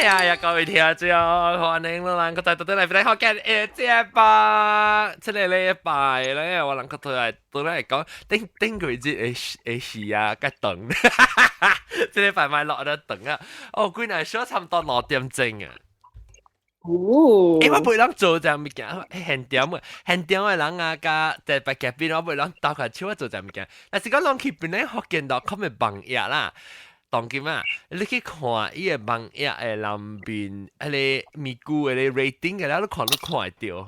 呀呀，各位聽眾，歡迎咱閣再倒轉來檳城福建的節目。這個禮拜咧，我人閣倒來倒來講，頂頂幾日的戲啊，較長。這禮拜莫落得長啊！哦，幾若小差毋多2點鐘啊。哦。欸，我袂當做這物件，現場的現場的人啊，佮特別嘉賓，我袂當鬥下手做這物件。但是講攏去檳城福建 .com 的網頁啦。當今啊，你去看伊个網頁的內面，彼个咪咕的個 rating 的，你看你看會著。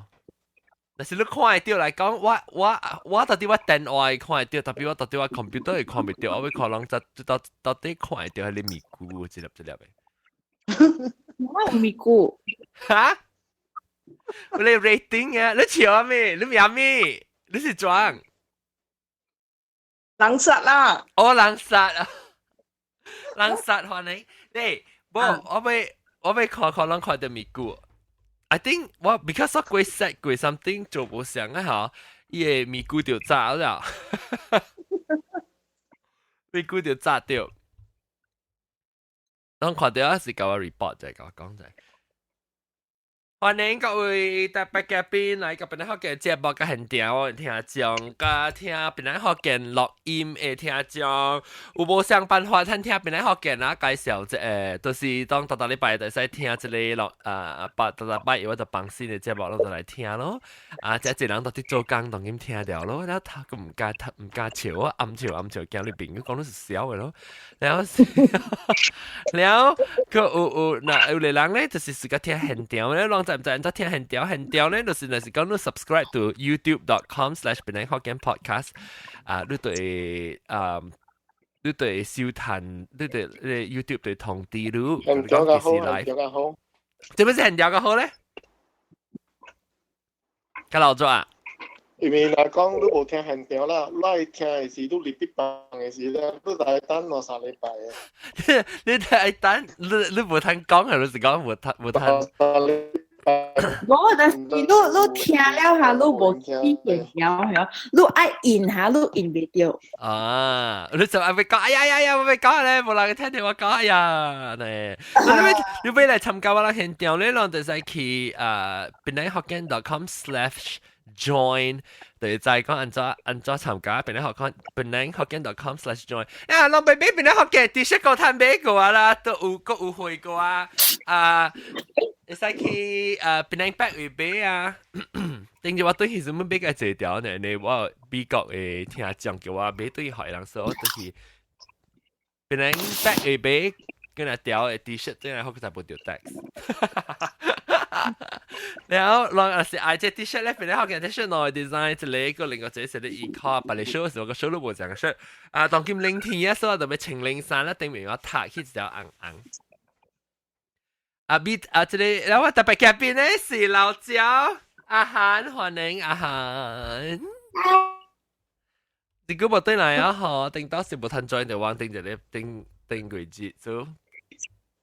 但是你看會著來講，我到底我電話會看會著，特別我到底我 computer 會看袂著，我欲看人到到到底看會著彼个咪咕一粒一粒的。我有咪咕？哈？你 rating 啊？你笑咩？你名咩？你是怎？人殺啦！哦，人殺啊！人殺歡迎，你，無我欲看看人看著咪咕。I think 我 because 我過 set 過 something 做無相啊吼，伊个咪咕就炸了，咪咕就炸掉。當看著是共我 report 就共我講者。歡迎各位特別嘉賓來個檳城福建節目嘅現場聽眾，佮聽檳城福建錄音的聽眾，有無相辦法通聽檳城福建啊？介紹一下，就是當逐逐禮拜就會使聽這個錄啊，八逐逐擺我就放新的節目，攏就來聽咯。啊，這一人都佇做工，當今聽著咯，然後他閣毋敢笑，我暗笑暗笑，驚你朋友講你是痟的咯。然後，然後閣有有若有個人咧，就是自家聽現場咧，攏知毋知按怎聽現場？現場咧就是若是講你 subscribe to youtube.com/penanghokkien podcast 啊，你對啊，你對收聽，你對你 YouTube 對通知你，現場較好，現場較好。做咩是現場較好咧？較老做啊？因為若講你無聽現場啦，你愛聽的是你入去放的時咧，你就愛等兩三禮拜的。你愛等，你無通講，還是講無通？無，但是你你聽了下，你無去現場係你愛印下，你印袂著。啊！你就愛欲講，哎呀呀呀，我欲講咧，無人聽著我講，哎呀，呢，你欲來參加我人現場咧，攏就使去啊，penanghokkien.com/join，就是知講按怎按怎參加，檳城福建 penanghokkien.com/join。啊，攏欲買檳城福建 T-shirt 閣通買過啊啦，都有閣有貨過啊，啊，會使去啊檳城百位買啊。頂日我對彼時陣買個濟條呢，呢我美國的聽眾叫我買對予人說，我就是檳城百位買幾若條的 T-shirt，這樣好才無著 tax。然後，若是愛這 T-shirt 咧，檳城福建 T-shirt 兩個 design，一個閣另外一個是咧依靠別个 show 時，我個 show 都無這個 shirt。啊，當今冷天啊，所以就欲穿冷衫啦，頂面我貼起一條紅紅。啊，比啊，這個，然後我特別嘉賓咧是老焦阿韓，歡迎阿韓。你估無轉來啊？吼，頂到時無通 join 就往頂一個頂頂幾節做。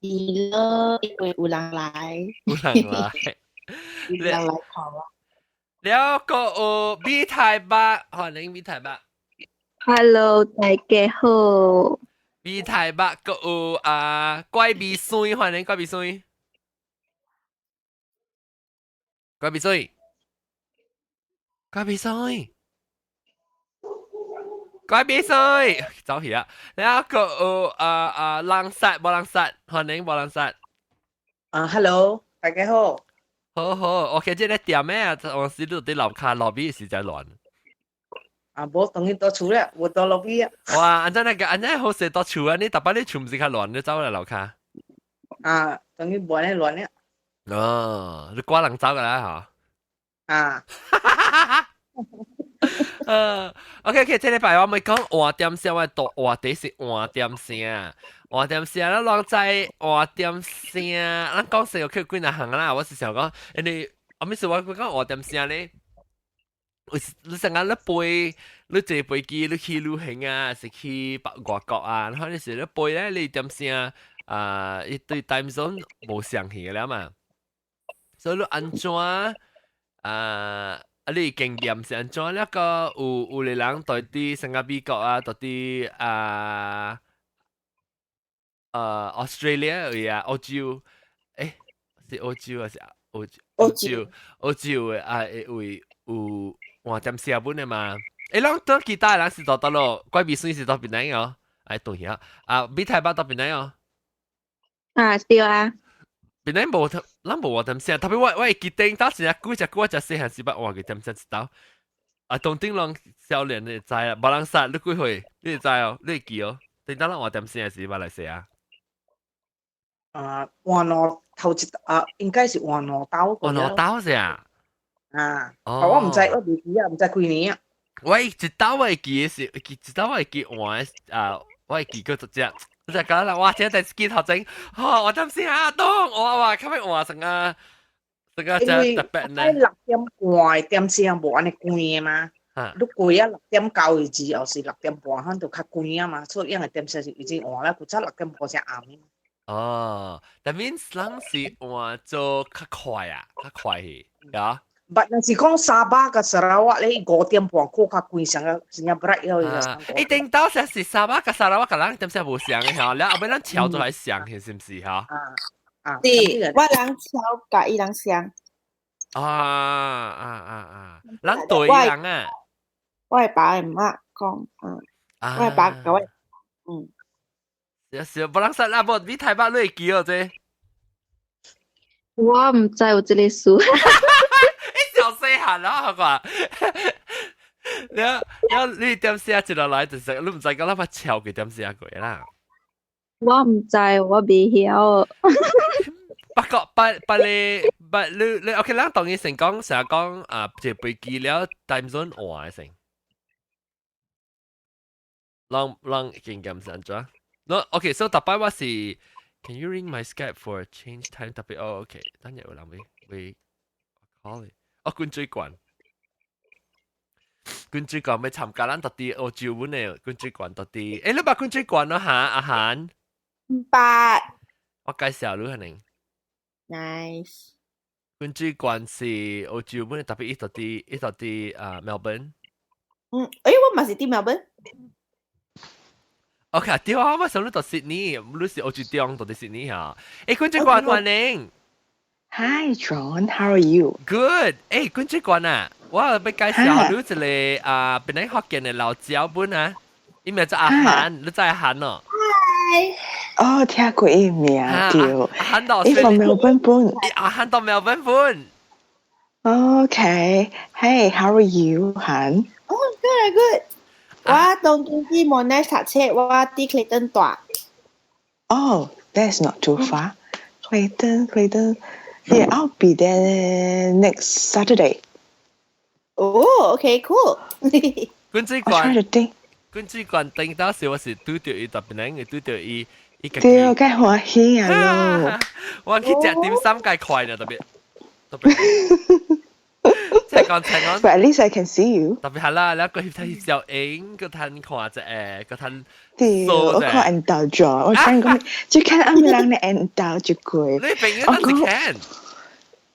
是咯，因為有人來，有人來，有人來看我。了閣有米台北，歡迎米台北。 Hello，大家好。米台北閣有啊怪味水，歡迎怪味水。怪味水，怪味水，怪味水，走去啊！然後閣有啊啊人殺無人殺，歡迎無人殺。啊，Hello，大家好。好好，OK，這个店咩啊？往時你佇樓跤 lobby 時才亂。啊，無當然佇厝啦，無佇 lobby 啊。哇，按怎那個按怎好勢佇厝啊？你逐擺你厝毋是較亂，你走來樓跤。啊，當然無按呢亂了。哦，你趕人走㗎啦吼。啊。OK OK，這禮拜我欲講換點聲，我讀話題是換點聲，換點聲，咱攏知換點聲，咱講說有去幾若項啦。我是想講，因為我咪是我講換點聲咧，你成日你飛，你坐飛機，你去旅行啊，是去別外國啊，然後你是你飛咧，你點聲啊，伊對 time zone 無相去了嘛，所以你按怎啊？啊！你經驗是按怎？那個有有個人對佇新加坡啊，對佇啊Australia 位啊，澳洲，是澳洲還是澳澳洲澳洲嘅啊？會有換點聲本嘅嘛？誒，咱當其他人是到佗咯，怪美水是到檳城哦，哎，對呀，啊，比台北到檳城哦。啊，對啊。檳城無，咱無換點聲，特別我會記得當時啊，久隻久我食細漢時捌換過點聲一道。啊，當頂攏少年你知啊，無人殺你幾歲？你會知哦，你會記哦。頂當咱換點聲時馬來西亞。啊，換兩頭一啊，應該是換兩刀。換兩刀是啊？啊，我毋知，我未記啊，毋知幾年啊。我一刀我會記的是，一刀我會記換啊，我會記過一隻，就講啦，哇！這電視機頭前，哦，我點聲啊，當我話較欲換成啊，這個真特別呢。 6點半點聲無按呢關的嘛？你過啊6點9的時候是6點半，反就較關啊嘛，所以樣的點聲是已經換了，古早六點半才暗的。哦，that means 人是換做較快啊，較快去，呀？ But 若是講沙巴佮砂拉越咧，5點半過較關，上個上個 bright 了。一定到時是沙巴佮砂拉越佮咱點聲無相的吼，了後尾咱潮州還相，是毋是吼？啊啊，是，我人潮佮伊人相。啊啊啊啊！咱對人啊。我的爸的媽講，我的爸佮我，是是，無人說啦，無你台北你會記哦這。我毋知有這个事。你小細漢啦，好啩？你你點寫一落來就是你毋知講咱捌抄過點寫過啦。我毋知，我未曉。不過不不你不你你 OK，咱當然成講成日講啊，坐飛機了 time zone 換的先。咱咱經驗是按怎？那 OK，so 逐擺我是 Can you ring my Skype for a change time？特別哦，OK，等陣有人會會 call 你。哦，滾水罐，滾水罐欲參加咱到佇澳洲阮的滾水罐到佇，欸，你捌滾水罐咯哈？阿韓？毋捌。我介紹你可能。 Nice。滾水罐是澳洲阮的，特別伊到佇啊 Melbourne。嗯，欸，我嘛是佇 Melbourne。 OK，對啊，我想你到 Sydney，你是澳洲中到佇 Sydney 哈。欸，滾水罐歡迎。 Hi John, how are you? Good。欸，滾水罐啊，我欲介紹你一个啊，檳城福建的老鳥本啊，伊名做阿韓，你知阿韓哦？ Hi。哦，聽過伊名對。阿韓到伊 from Melbourne 本。阿韓到 Melbourne 本。 Okay. Hey, how are you, 韓？ Oh, good, good. 我當今佇 Monash 讀冊，我佇 Clayton 蹛。 Oh, that's not too far. Clayton, Clayton. Yeah, I'll be there next Saturday. Oh, okay, cool. 滾水罐，滾水罐頂當時我是拄著伊特別能，拄著伊伊家己。對，該歡喜啊咯！我去食點心該快呢，特別特別。即係講聽講。 But at least I can see you。特別係啦，你個翕睇翕小影，個趁看者誒，個趁。對，我看緣投咗，我想講，就看阿咪人咧緣投一句。你朋友都是看？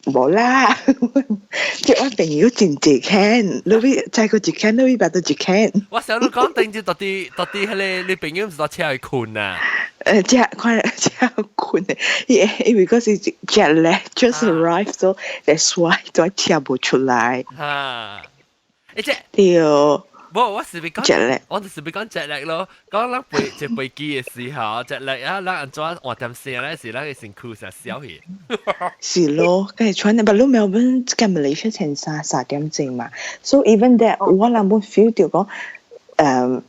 無啦，就我朋友真濟看，你欲再過一看，你欲捌到一看。我想你講頂住到底到底彼个你朋友毋是到車去睏啊？遮看遮睏的，因為嗰是 jet lag just arrived, so that's why 在車無出來。哈，欸這對。無，我是欲講，我就是欲講 jet lag 咯。講咱飛坐飛機的時候，jet lag 啊，咱按怎換點聲咧？是咱的身軀成消去。是咯，梗係穿，但你 Melbourne 跟 Malaysia 前三三點鐘嘛，so even that 我人冇 feel 到講，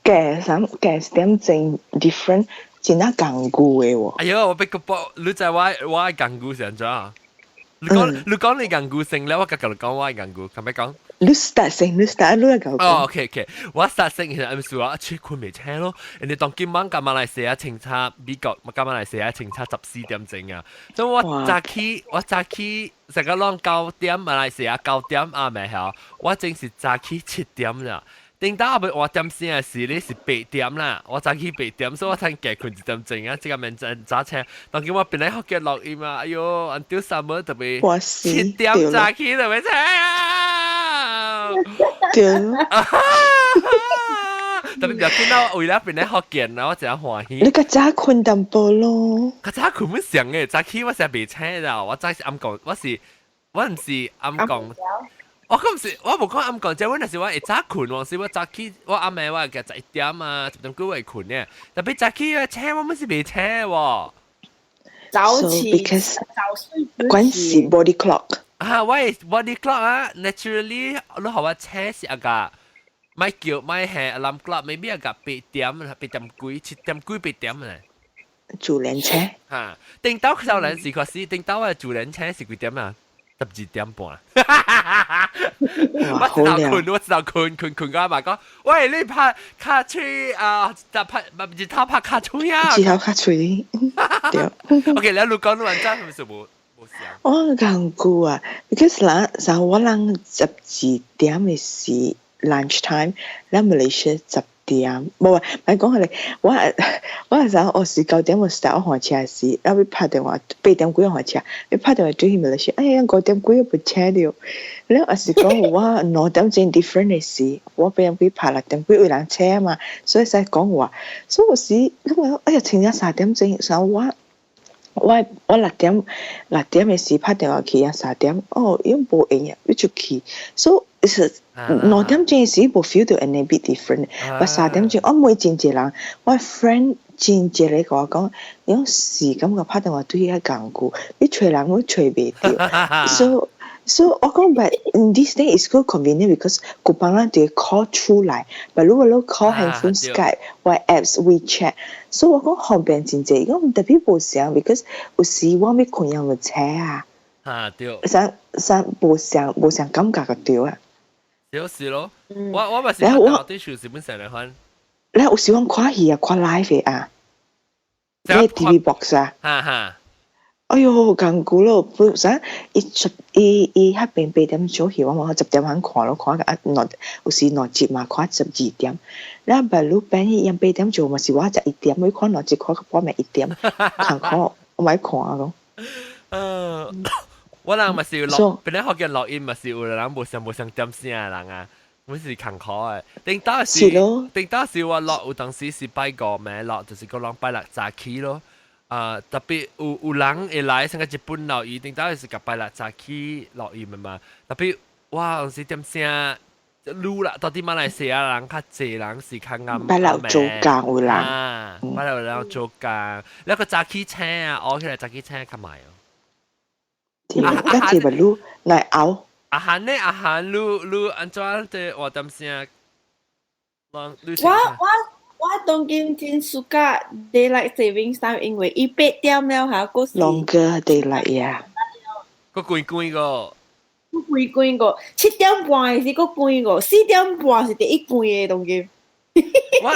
嘅三嘅點鐘 different，真係艱苦的喎。哎喲，我欲閣報，你知我我艱苦是按怎？你講你講你艱苦先了，我佮佮你講我艱苦，可欲講？你 start 先，你 start 你來講。哦，OK OK，我 start 先，其實暗時我出睏袂醒咯。人哋當今晚佮馬來西亞清差美國，佮馬來西亞清差14點鐘啊。所以我早起，我早起成個攏9點，馬來西亞9點啊，未曉，我真是早起7點啦。頂到後尾換點聲的時咧是8點啦，我早起八點，所以我趁加睏1點鐘啊，這個免真早醒。當今我本來學嘅錄音啊，哎喲，until summer 特別7點早起就欲醒啊！對。特別就見到為了變咧福建啦，我真歡喜。你較早睏淡薄咯。較早睏本上嘅，早起我成日袂醒啦，我早是暗暝，我毋是暗暝。我講毋是，我無講暗暝，即係我若是我會早睏，往時我早起，我暗暝我會11點啊，10點幾我會睏嘅。特別早起我醒，我本是袂醒喎。早起 because 早睡關是 body clock。啊，我的 body clock 啊，naturally 你予我醒是啊個，莫叫莫係 alarm clock，maybe 啊個8點8點幾7點幾8點咧。自然醒。嚇，頂到少年時確實，頂到我自然醒是幾點啊？12點半。我知道睏，我知道睏睏睏到阿媽講，喂，你拍跤喙啊？就拍日頭拍跤喙啊？日頭較喙。對。 OK，你你講你晚早係咪是無無想？我講久啊，because 人像我人12點的是 lunch time，咱馬來西亞十點，無啊，莫講佢哋，我我時我是9點我 start 我換車時，後尾拍電話8點幾我換車，你拍電話轉去馬來西亞，哎呀5點幾我不車了，你也是講我2點鐘 different 的時，我8點幾拍6點幾有人車嘛，所以使講話，所以有時咁哎呀，停咗3點鐘，所以我6點的時拍電話去啊，三點，哦，伊無閒啊，欲出去，所以是2點鐘時無 feel 到 any bit different，但3點鐘我問真濟人，我 friend 真濟個共我講，伊講是感覺拍電話對伊較艱苦，你揣人我揣袂著，so 我講 but this day is so convenient because 舊班人就會 call 出來，but 如果你 call handphone Skype 或 apps WeChat，所以我講方便真濟，伊講特別無相，because 有時我欲睏也無車啊，啊對，啥啥無相無相感覺就對啊。就是咯，我嘛是我對數是本成日看。你有時我看戲啊，看 live 的啊，你 TV box 啊。哈哈。哎喲，艱苦咯！本身伊出伊伊彼邊8點做戲，我嘛10點半看咯，看個啊兩有時兩集嘛，看12點。然後白路變伊8點做嘛是我11點，我看兩集看到半暝1點，艱苦我莫看咯。我人嘛是有錄，本來學嘅錄音嘛是有人無上無上點聲的人啊，我是艱苦的。頂當時，頂當時我錄有當時是拜五暝錄，就是個人拜六早起咯。啊，特別有人會來，像個日本錄音，頂當時是共拜六早起錄音的嘛。特別哇，有時點聲愈啦，到底馬來西亞人較濟人是較暗。拜六做工有人。啊，拜六有人做工，那個早起醒啊，熬起來早起醒較慢哦。啊，較濟咪愈來熬。阿韓呢？阿韓，你按怎的話點聲？我我我當今真 suka daylight saving time，因為伊8點了下，閣是 longer daylight 呀。閣光光個。閣光光個，7點半的時閣光個，4點半是第一光的當今。我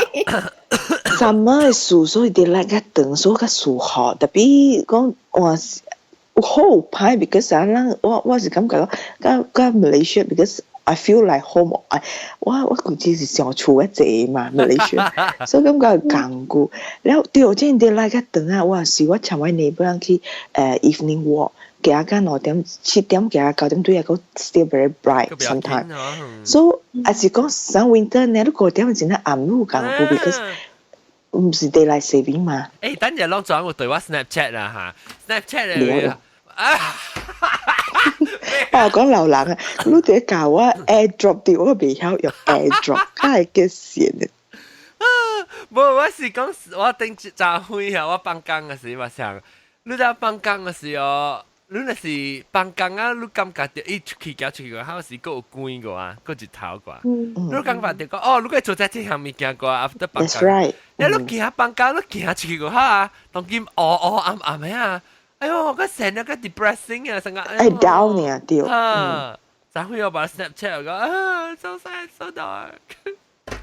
summer 的樹所以 daylight 較長，所以較舒服。特別講哇，有好有歹，because 啊，咱我是感覺講，佮佮 Malaysia，because I feel like home。我估計是上厝較濟嘛，Malaysia，所以感覺艱苦。了對，這 daylight 較長啊，我是我請我 neighbor 人去evening walk，行到2點7點行9點對啊，閣 still very bright sometimes。So 還是講上 winter 呢，你5點真係暗，你有艱苦，because 毋是 daylight saving 嘛。欸，等陣攏轉我對我 Snapchat 啦嚇，Snapchat 咧啊！我講流人啊，你佇教我 AirDrop 啲，我袂曉用 AirDrop，梗係嘅線啊！無，我是講我頂一早昏啊，我放工的時嘛想，你知放工的時候，你若是放工啊，你感覺著伊出去行出去個，還是閣有光個啊，閣日頭個。你感覺著講哦，你閣做這這項物件個，after 放工。 That's right。你你行放工，你行出去個哈，當今烏烏暗暗的啊！哎喲，個成日個 depressing 啊，成個哎 down 呢對。啊，昨昏我把 Snapchat 講啊，so sad so dark。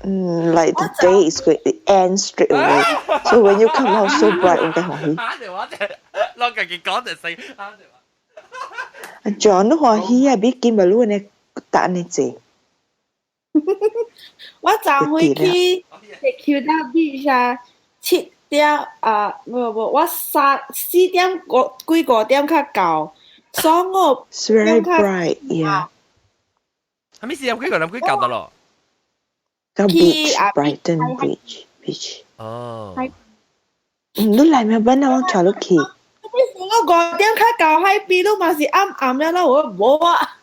Like the day is going to end straight away. So when you come out so bright，我較歡喜。啊對，我這，我家己講就死。啊對。 John，你歡喜啊？比金白鷺呢搭呢濟。我昨昏去 Q 到 beach 啊，7點啊，無無，我三4點五幾5點較到，所以我 It's very bright, yeah. 係咪4點幾5點幾到得咯？個 beach，Brighton Beach beach。哦。嗯，你來咩本啊？我帶你去。我5點較到海邊，你嘛是暗暗了啦，我無啊。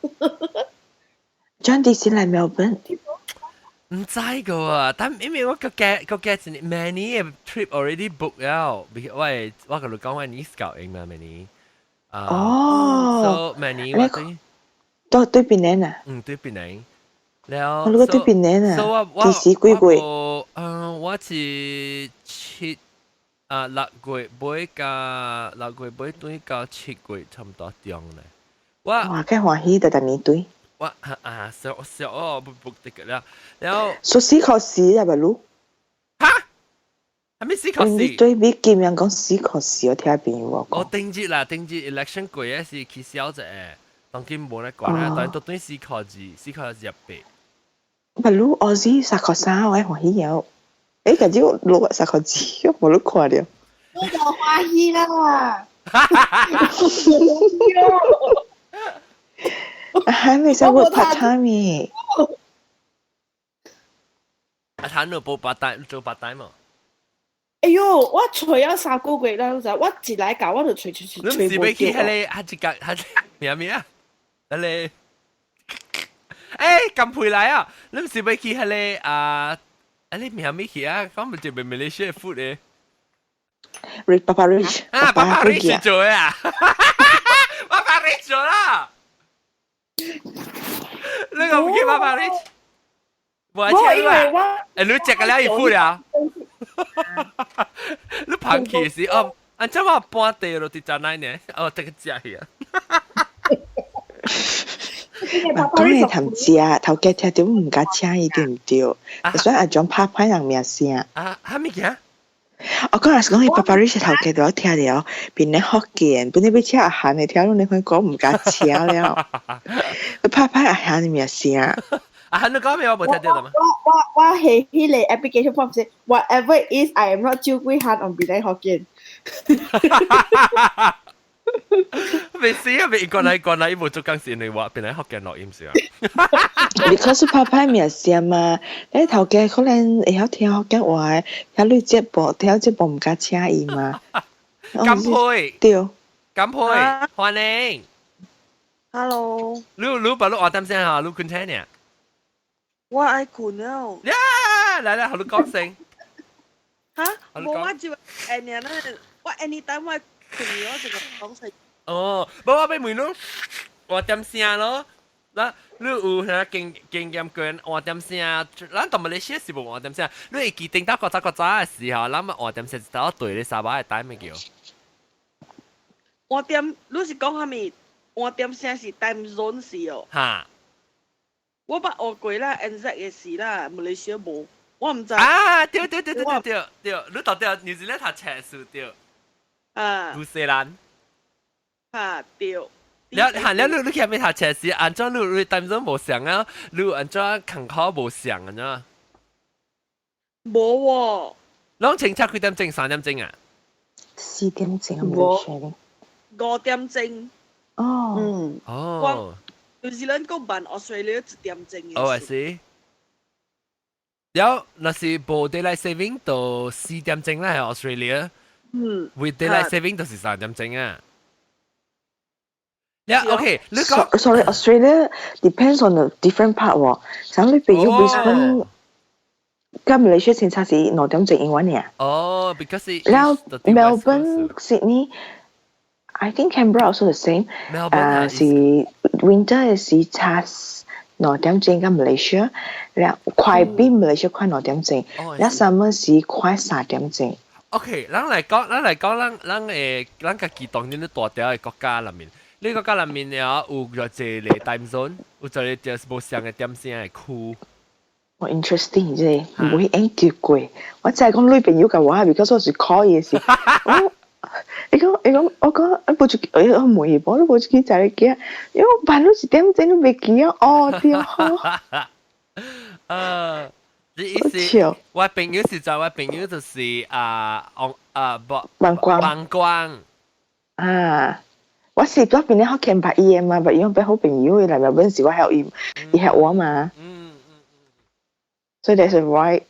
張迪是來墨爾本。唔知個啊，但因為我個嘅個嘅是 many trip already book 了，我我共你講我 niece 搞應嘛 many。哦。 So many 我對。都對邊年啊？嗯，對檳城。了。我個對檳城啊？ So 我我幾時幾月？嗯，我是七啊6月尾到6月尾對到7月差唔多中咧。我哇，幾歡喜，特特年對。我啊小小哦，不 book 得個了，然後。說死考試啊，不如。哈？係咪死考試？你對比金人講死考試，我聽朋友我講。我頂住啦，頂住 election 過嘅是取消者，當今無咧管啊，但都對死考試，死考試入八。不如我是三考三，我歡喜有。誒，感覺落三考二，我無你看到。我就歡喜啦。還未使 work part time 嘅。阿譚你報 part time 做 part time 嘛？哎喲，我揣咗3個月啦，就我一來搞我就揣揣揣。你唔是欲去彼個，還一個還咩咩啊？彼個，欸，咁配來啊！你唔是欲去彼個啊？啊，你咩咩去啊？講唔就係 Malaysia food 嘅。 Papa Rich。啊，Papa Rich 做啊！Papa Rich 做啦！你個唔叫 Papa Rich？冇聽啊！欸，你食個了伊付了。你捧起是哦，按怎我搬地落佇站內呢？哦，這個食去啊！講你頭食，頭家聽著毋敢請伊對毋對？所以阿種拍歹人名聲。啊，啥物件？我講若是講伊 Papa Rich 頭家都聽著，變咧福建，本來欲請阿韓的，聽攏你看講毋敢請了。拍歹阿韓的名聲。阿韓你講咩？我無聽著啦嘛。我我我係彼個 application form 是 whatever it is, I am not 趙貴漢 on 檳城福建。未死啊！未過來過來，伊無做工是因為我檳城福建錄音是啊。 Because 拍歹名聲嘛，你頭家可能會曉聽福建話，聽你節目，聽節目毋敢請伊嘛。甘佩，對，甘佩，歡迎。 Hello。你你把你話點聲嚇？你困聽呢？我愛睏了。呀，來來，好你講聲。哈？無我就誒呢，我 anytime 我睏我就講聲。哦，無我欲問你，換點聲咯。那你有啥經經驗過換點聲？咱到馬來西亞是無換點聲。你會記頂到較早較早的時候，咱們換點聲一道對咧沙巴的 time 叫。換點，你是講啥物？換點聲是 time zone 是哦。哈。我捌學過啦，NZ 的時啦，馬來西亞無，我毋知。啊，對對對對對對對，你到底你是咧讀冊書對？啊。紐西蘭。哈對。了，哈了，你你去邊讀冊時，按怎你你 time zone 無相啊？你按怎坎考無相按怎？無喎。攏清楚幾點鐘？3點鐘啊？ 4點鐘啊，無。5點鐘。哦。嗯。哦。就是咱講辦 Australia 1點鐘哦，係。了，若是無 daylight saving 就4點鐘啦，喺 Australia。With daylight saving 就是3點鐘啊。Yeah, OK，你講。 Sorry, Australia depends on the different part 喎。像你譬如 Brisbane，佮馬來西亞先差是2點鐘英文爾。哦，because 然後 Melbourne、Sydney。I think Canberra also the same。 Melbourne 是 winter 是差2點鐘佮 Malaysia，然後快比 Malaysia 快2點鐘，然後 summer 是快3點鐘。 OK，咱來講，咱來講，咱咱誒，咱家己當然咧大條的國家內面，呢國家內面了有偌濟個 time zone，有一個就是無相的點聲的區。我 interesting 啫，無研究過。我就係講女朋友共我，because 我是 call 伊時，我伊講伊講我講啊無出去，我問伊，我都無出去知你驚，因為我辦到1點鐘都袂記啊，哦對吼。你意思，我朋友是在我朋友就是啊，王啊不，萬光，萬光啊，我是嗰邊咧學見捌伊的嘛，捌伊講變好朋友的，來咪本時我曉伊，伊曉我嘛。So there's a right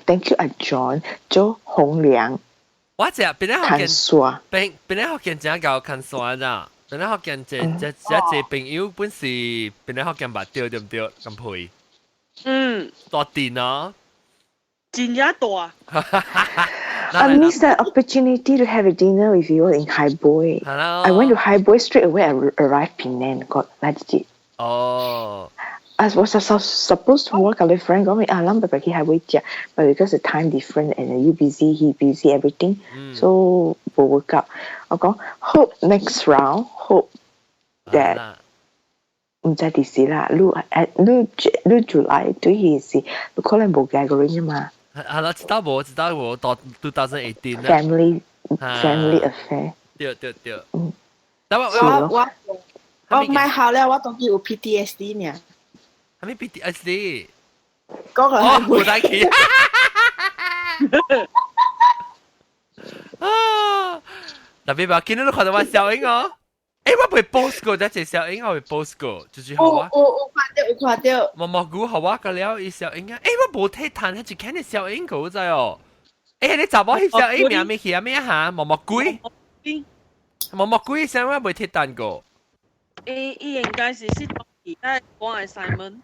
thank you 阿 John 做紅娘。我食邊咧看山，邊邊咧福建正夠看山咋？邊咧福建這這這這朋友本是邊咧福建捌著對毋對？咁配。大電哦。真正大。 I missed that opportunity to have a dinner with you in Highboy. Hello. I went to Highboy straight away. I arrived Penang. Got 來得及。I was supposed to work with a friend 講啊，諗白白去 Highboy 食，but because the time different and you busy, he busy, everything, so 冇 work out。我講 hope next round, hope that 唔知幾時啦，你誒你你 July 對彼時，你可能無 gathering 啊嘛。係啦，知道無？知道無？到2018 Family affair。對對對。但我我我買好了，我當佢有 PTSD 呢。係咪 PTSD？講個哦，冇得去。啊！特別話見到你看到我小英哦，誒，我未 post 過，這隻小英我未 post 過，就是好啊。有有看到有看到。毛毛菇好啊，個了伊小英啊，誒，我無睇談，係只看你小英個知哦。誒，你查某翕小英名咩去啊咩嚇？毛毛龜。毛毛龜啥我未睇談過。伊伊應該是是當時講的 Simon。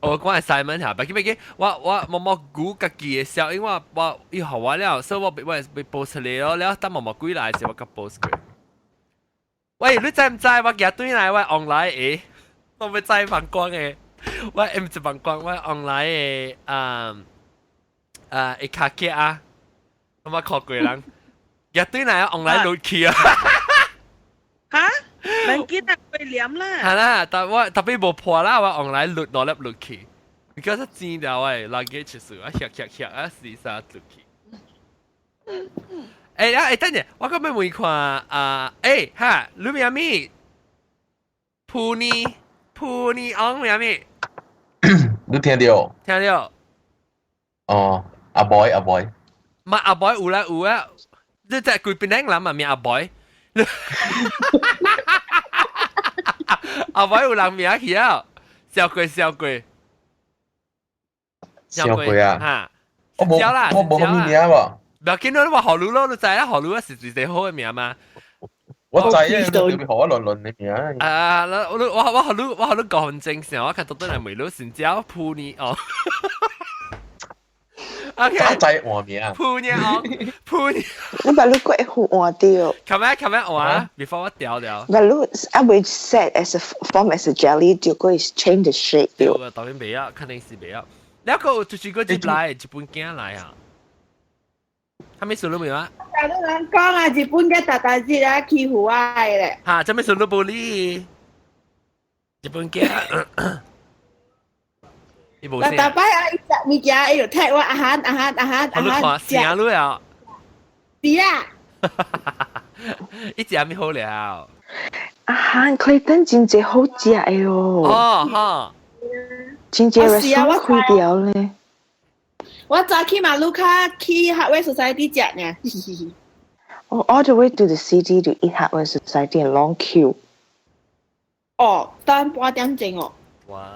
我講係 Simon 嚇，別記別記，我我毛毛菇家己的小英我我伊予我了，所以我我被 post 出來咯，了等毛毛龜來時我佮 post 過。喂，你知毋知我今對來我 online 的，我欲知放光的，我毋是放光，我 online 的啊啊會卡機啊，我看過人，今對來 online 落去啊。嚇？免緊啊，過黏啦。係啦，但我特別無破啦，我 online 落兩粒落去，你講說錢了喂，luggage 數啊，嚇嚇嚇啊，四三落去。欸啊欸，等陣，我閣欲問看啊，欸哈，你名咩？普尼普尼昂名咩？你聽到？聽到。哦，阿 boy 阿 boy。嘛阿 boy 有啦有啊，你這規邊人嘛名阿 boy。阿 boy 有人名去啊？小鬼小鬼。小鬼啊！哈，我無我無啥物名喎。不要緊，你話何魯咯，你知啦，何魯是最好的名嘛。我知啊，你特別學我亂亂的名。啊，我我我予你我予你5分鐘先，我看到倒來問你先叫普尼哦。OK。知換名。普尼哦，普尼。你把你過會換掉。琴日琴日換，before 我掉掉。把你啊會 set as a form as a jelly，就過 change the shape。對啊，當然袂啊，肯定是袂啊。了個就是個入來，日本囝來啊。啥物事你未啊？你人講啊，日本嘅大大節啊，欺負我的咧。嚇，啥物事你無理？日本囝。伊無聲。大擺啊，伊食物件，伊就踢我阿漢阿漢阿漢阿漢。你看聲你啊？是啊。伊食物好了。阿漢 Clayton 真濟好食的哦。哦哈。真濟 restaurant 開掉咧。我早去馬路卡去 Hardware Society 食呢。哦，all the way to the city to eat Hardware Society and long queue。哦，等半點鐘哦。哇！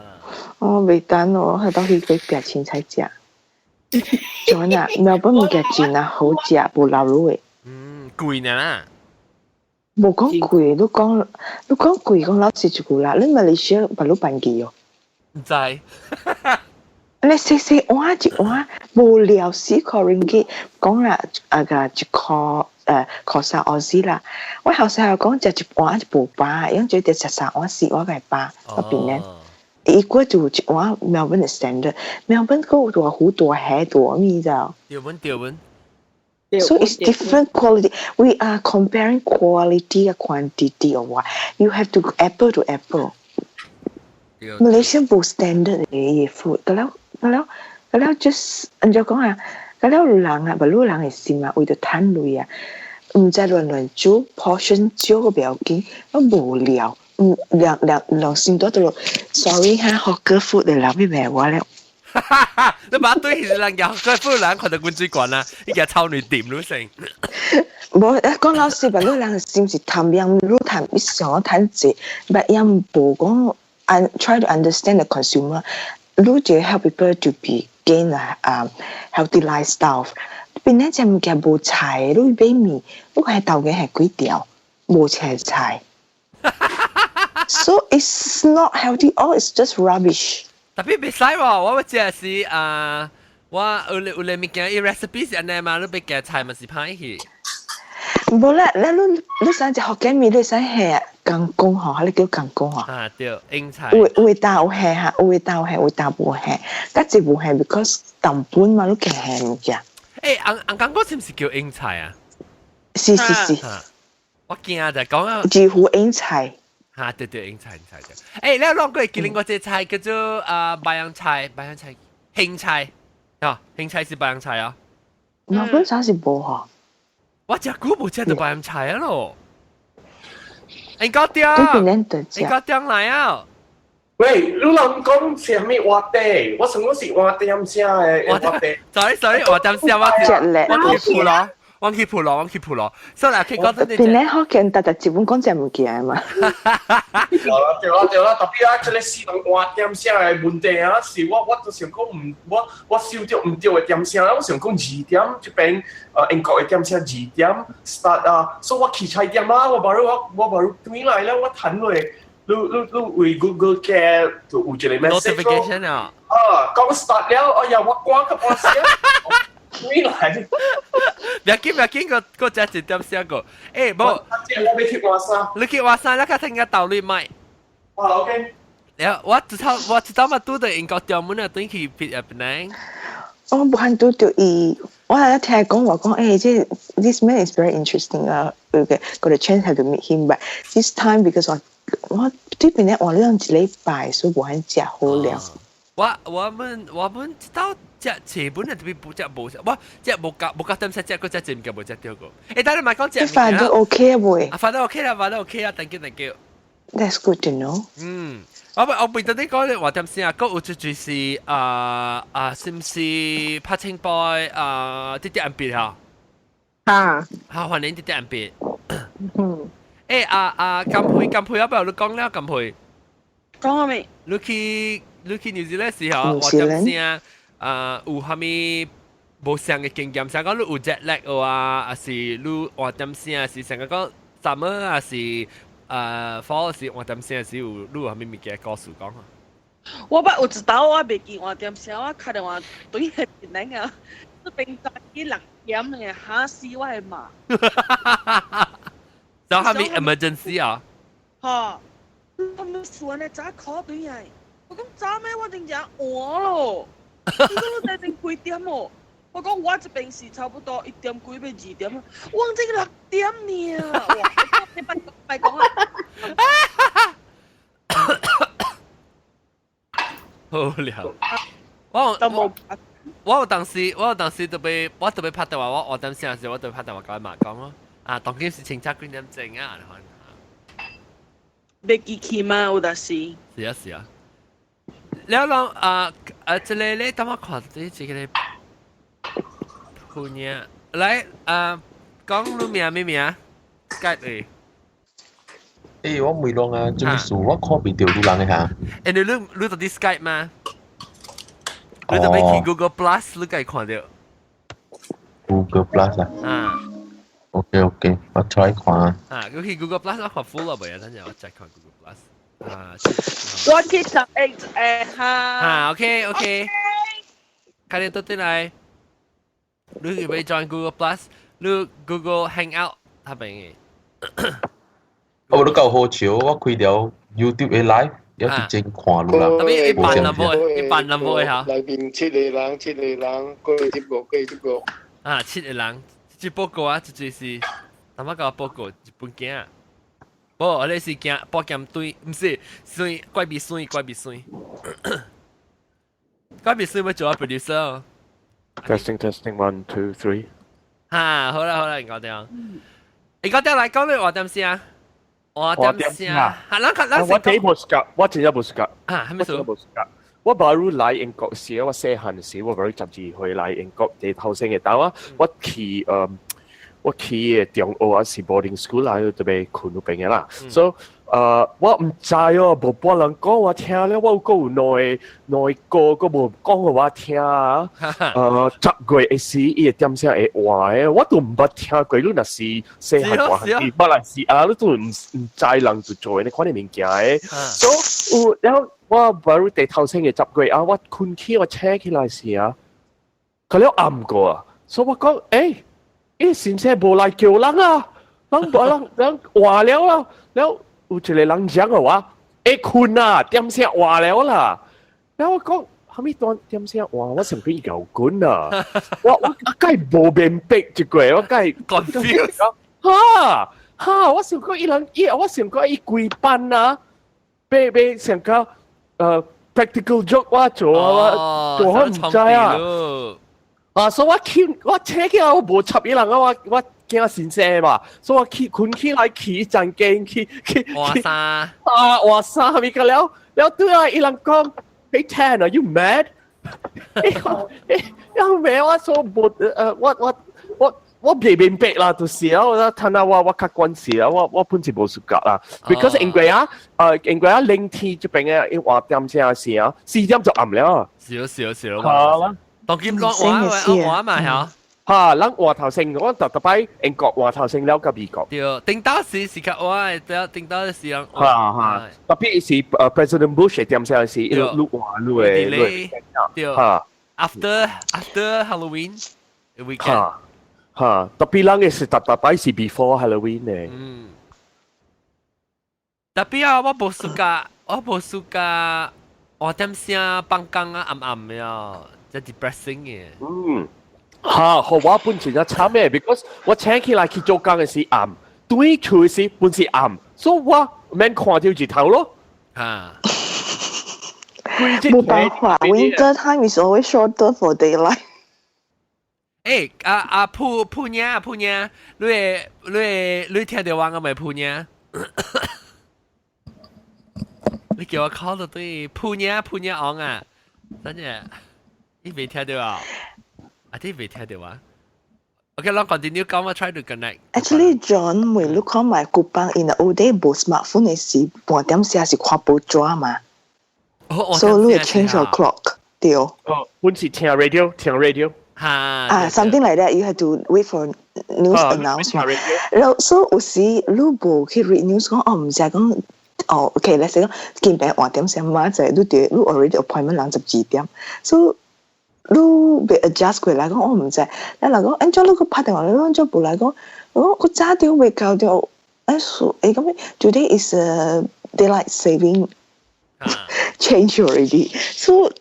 哦，袂等哦，係到去隔壁凊彩食。真啊，苗本物件真啊好食，無老滷的。嗯，貴呢啦。無講貴，你講你講貴，講老實一句啦，你馬來西亞捌你辦記哦？毋知。你細細碗一碗無聊4塊 ringgit，講啦啊個一塊塊三澳紙啦。我後生講食一碗就無飽，因為得食三碗四碗個飽，嗰邊呢。伊過就一碗苗本的 standard，苗本個大糊大蝦大米咋？對本對本。 So it's different quality. We are comparing quality and quantity or what? You have to apple to apple. Malaysia 無 standard 嘅 food，個了個了個了 just 按怎講啊？個了人啊，無魯人的心啊，為著趁鐳啊，毋知亂亂煮 portion 少個不要緊，我無聊，嗯，兩兩兩心多都 sorry 哈，hawker food 的人欲罵我了。你把對人家 hawker food 人看到滾水管啦，你家臭女掂你成。無，講老實，無魯人的心是貪樣，愈貪伊想要趁濟，但伊無講。And try to understand the consumer. 你就 help people to be gain 啊 healthy lifestyle。邊咧隻物件無菜，你買麵，你係豆嘅係幾條，無菜菜。So it's not healthy. Oh, it's just rubbish. 特別袂使喎，我食是啊，我有咧有咧物件，伊 recipe 是按呢嘛，你別加菜嘛是歹去。無啦，你你你想食福建麵，你使下干公吼，你叫干公吼。啊對，英菜。有有豆有下哈，有豆下，有豆無下，甲一無下，because 淡本嘛，你加下物件。欸，紅紅剛果是毋是叫英菜啊？是是是。我驚就講啊。幾乎英菜。哈，對對，英菜英菜對。欸，你講過記另外一個菜叫做啊白洋菜，白洋菜，興菜啊，興菜是白洋菜啊。我本身是無吼。我食久無食到白洋菜啊咯。應該對，應該對來啊。喂，你人講啥物活地？我想講是活點聲的活地。 Sorry sorry，活點聲我我去鋪咯，我去鋪咯，我去鋪咯。所以佢講得你。邊咧福建特特日本講隻物件嘛。對啦對啦對啦，特別啊，這個四人活點聲的問題啊，是我我都想講毋，我我收著毋對的點聲，我想講二點這邊英國的點聲二點 start 啊，所以我去菜店啊，我baru 我我baru 轉來了，我彈落。你你你為 Google 嘅就有一個 message notification 啊，啊，講 start 了，哎呀，我趕個半死，轉來。別緊別緊，個個只一點聲個，欸，無，我欲去換衫，你去換衫，你較聽個道理麥。啊，OK。了，我知道我知道嘛，拄到英國中門啊，轉去別入邊。我無罕拄著伊，我係聽講話講，欸，這 this man is very interesting 啊，okay, got a chance have to meet him, but this time because 我我這邊咧換了一禮拜，所以無罕食好了。我我們我們知道食前本係特別無食無食，我食無夾無夾點食食，個食真物件無食到過。欸，但係咪講食物件？飯都 OK 啊，袂？啊，飯都 OK 啦，飯都 OK 啊，thank you，thank you。 That's good to know。嗯，我我記得你講你話點先啊？嗰有一就是啊啊，是毋是拍清波啊？啲啲暗別嚇？嚇！嚇，歡迎啲啲暗別。嗯。欸啊啊，金佩金佩，要不要你講了金佩？講下未？你去你去 New Zealand 時候，話點先啊？有啥物無相嘅經驗？想講你有 jet lag 啊，還是你話點先？是成個講 summer 還是fall 是換點聲是有你有啥物物件故事講啊？我捌有一道我袂記換點聲，我敲電話對彼邊啊，這邊早起6點的嚇死我的媽！就係咪 emergency 啊？嚇！他們說呢早 call 對來，我講早咩？我真正餓咯，你講你在陣幾點哦？我講我這邊是差不多1點幾欲2點，我這個六點呢！哇！你別別講啊！好了，我都冇。我有當時，我有當時特別，我特別拍電話，我我點聲時，我特別拍電話共伊媽講咯。啊，當今是清早幾點鐘啊？欲記去嗎？有當時。是啊是啊。了人啊啊，這個咧，等我看這這個咧，姑娘來啊，講你名咩名？Skype 誒。欸，我問攏啊，做咩事？我看袂著你人的哈。欸，你你你到底 Skype 嗎？你特別去 Google Plus，你該看著。 Google Plus 啊？啊。 OK OK，我 try 看啊。啊，你去 Google Plus 我看 full 啦，未啊？等陣我再看 Google Plus。啊。我去十 eight 誒哈。啊，OK OK。快點倒轉來。你要 join Google Plus，你 Google Hangout，他邊嘅。我都夠好笑，我開了 YouTube 的 live，一直正看你啦。特別一般人無，一般人無嚇。內面七個人，七個人，過一個，過一個。啊，七個人，這報告啊，這就是，他媽個報告一本鏡。無，我哋是驚報劍對，毋是，算怪味酸，怪味酸。怪味酸欲做 producer。 Testing testing one two three。哈，好啦好啦，搞掂。你搞掂來講你話點先啊？我點先啊？哈，咱咱我第一無 suka，我真正無 suka。啊，係咪數？無 suka。我baru 來英國時，我細漢時，我baru 12歲來英國，第頭先嘅，但我我去呃，我去嘅中學啊是 boarding school 啦，特別困嗰邊嘅啦，所以我毋知哦，無半人講我聽了，我有閣有兩個閣無講予我聽啊。10月的時，伊的點聲會換的，我都毋捌聽過。你若是細漢大漢去馬來西亞，你都毋知人就做呢款的物件的。所以有了我 baru 第頭先的十月啊，我困起我醒起來時啊，佢了暗過啊，所以我講，欸，伊先生無來叫人啊，人無人人換了啦，了有一個人講嘅話，會困啊，點聲換了啦，然後我講，啥物段點聲換，我想講伊搖滾啊，我梗係無明白一個，我梗係 confused，哈哈，我想講伊人伊，我想講伊規班啊，欲想講practical joke 我做啊，我我唔知啊。啊，所以我起我醒起來我無插伊人啊，我驚先生嘛，所以我起困起來去一陣間去換衫啊，換衫咪個了了對啊，伊人講，Hey Tan, are you mad？欸，咩我說無我未明白啦，就是啊，我睇下我較關事啊，我本是無 suka 啦，because 因為啊，因為啊，冷天這邊嘅一換點聲時啊，4點就暗了。是是是，好啦。當今講換換嘛嚇。嚇，咱換頭先，我特特擺英國換頭先了甲美國。對，頂到時是較換，對，頂到時人。嚇嚇，特別是President Bush 點聲時，一路換路的。對。嚇。 After Halloween weekend。嚇嚇，特別人嘅是特特擺是 before Halloween 呢。嗯。特別啊，我無 suka，我無 suka，換點聲放工啊，暗暗的啊，真 depressing 嘅。嗯。嚇，予我本身就慘嘅，because 我醒起來去做工嘅時暗，對厝時本是暗，所以我免看到日頭咯。嚇。冇辦法，winter time is always shorter for daylight。欸，啊啊，鋪鋪娘鋪娘，你會聽到我個未鋪娘？你叫我 call 到對鋪娘鋪娘昂啊，真嘅，你未聽到啊？啊，你未聽到啊？OK，我 continue 講，我 try to connect。 Actually, John，每你看埋古板 in the old day 無 smartphone 的時，半點時是看報紙嘛。所以你會 change your clock 對。哦，本是聽 radio，聽 radio。嚇。啊，something like that. You have to wait for news announce 嘛。然後所以有時你無去 read news 講，哦，毋知講，哦，OK，let's say 講今暝換點時嘛，就你對你 already appointment 人12點，所以你欲 adjust 過來講，我毋知。你人講，按怎你閣拍電話，你按怎無來講？我早著未到著，哎說，欸咁 today is a daylight saving change already. So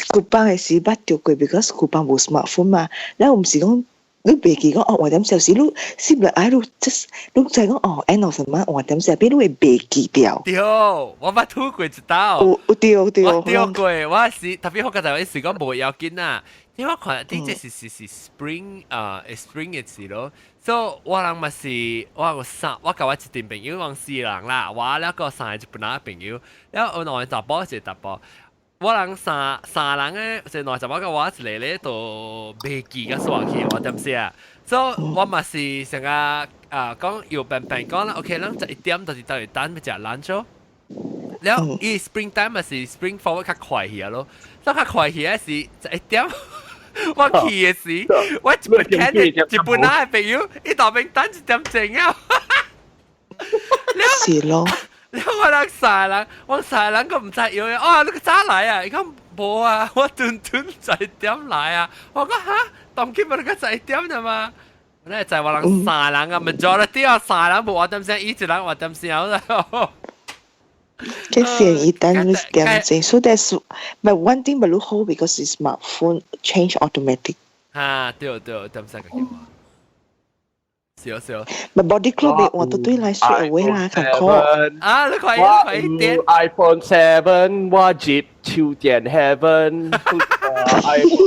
古板的時捌著過，because 古板無 smartphone 嘛。然後毋是講你袂記講哦，換點小時你攝落來你 just 你知講哦，end of the month 換點時，變你會袂記掉。對，我捌拄過一道。有對對。我對過，我是特別好個就時講無要緊啊。因為我看啲這是 spring 啊，spring 嘅時咯。所以我人嘛是我有三，我佮我一陣朋友講四人啦，我兩個三個日本人朋友，了有兩個查埔一個查埔。我人三人咧，就兩個查某佮我一個咧，都袂記個煞去，我點寫？所以我嘛是成個啊講又平平講啦，OK，咱11點就是等於等欲食 lunch 咯。了伊 spring time 嘛是 spring forward 較快去啊咯，所以較快去啊是十一點。我去的時，我一本聽一本仔的朋友，伊大邊等1點鐘啊。是咯。了我人三人，我三人閣毋知藥哦，你閣早來啊？伊講無啊，我頓頓十一點來啊。我講哈，當今無你閣十一點了嘛？你知我人三人啊，majority 啊三人無換點聲，伊一人換點聲啦。嘅線一等點鐘，so that's but one thing but 好 because it's smartphone change automatic。啊，對對，點聲個叫我。少少。 But body clock 我都對來 straight away 啦，較好。啊，你看，你看一點。 iPhone 7 我入手電 heaven iPhone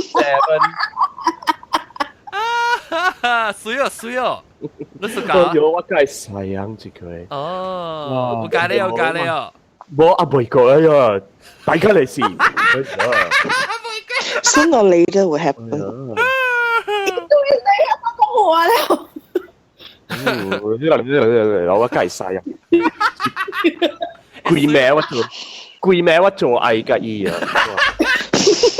7。啊，水哦水哦，你是講？有我梗係細樣一個。哦，有咖喱有咖喱哦。無啊，未過哎呀，大家嚟試。 Sooner or later will happen。對你啊，講話了。我梗係使啊！規暝我做，規暝我做愛佮伊啊！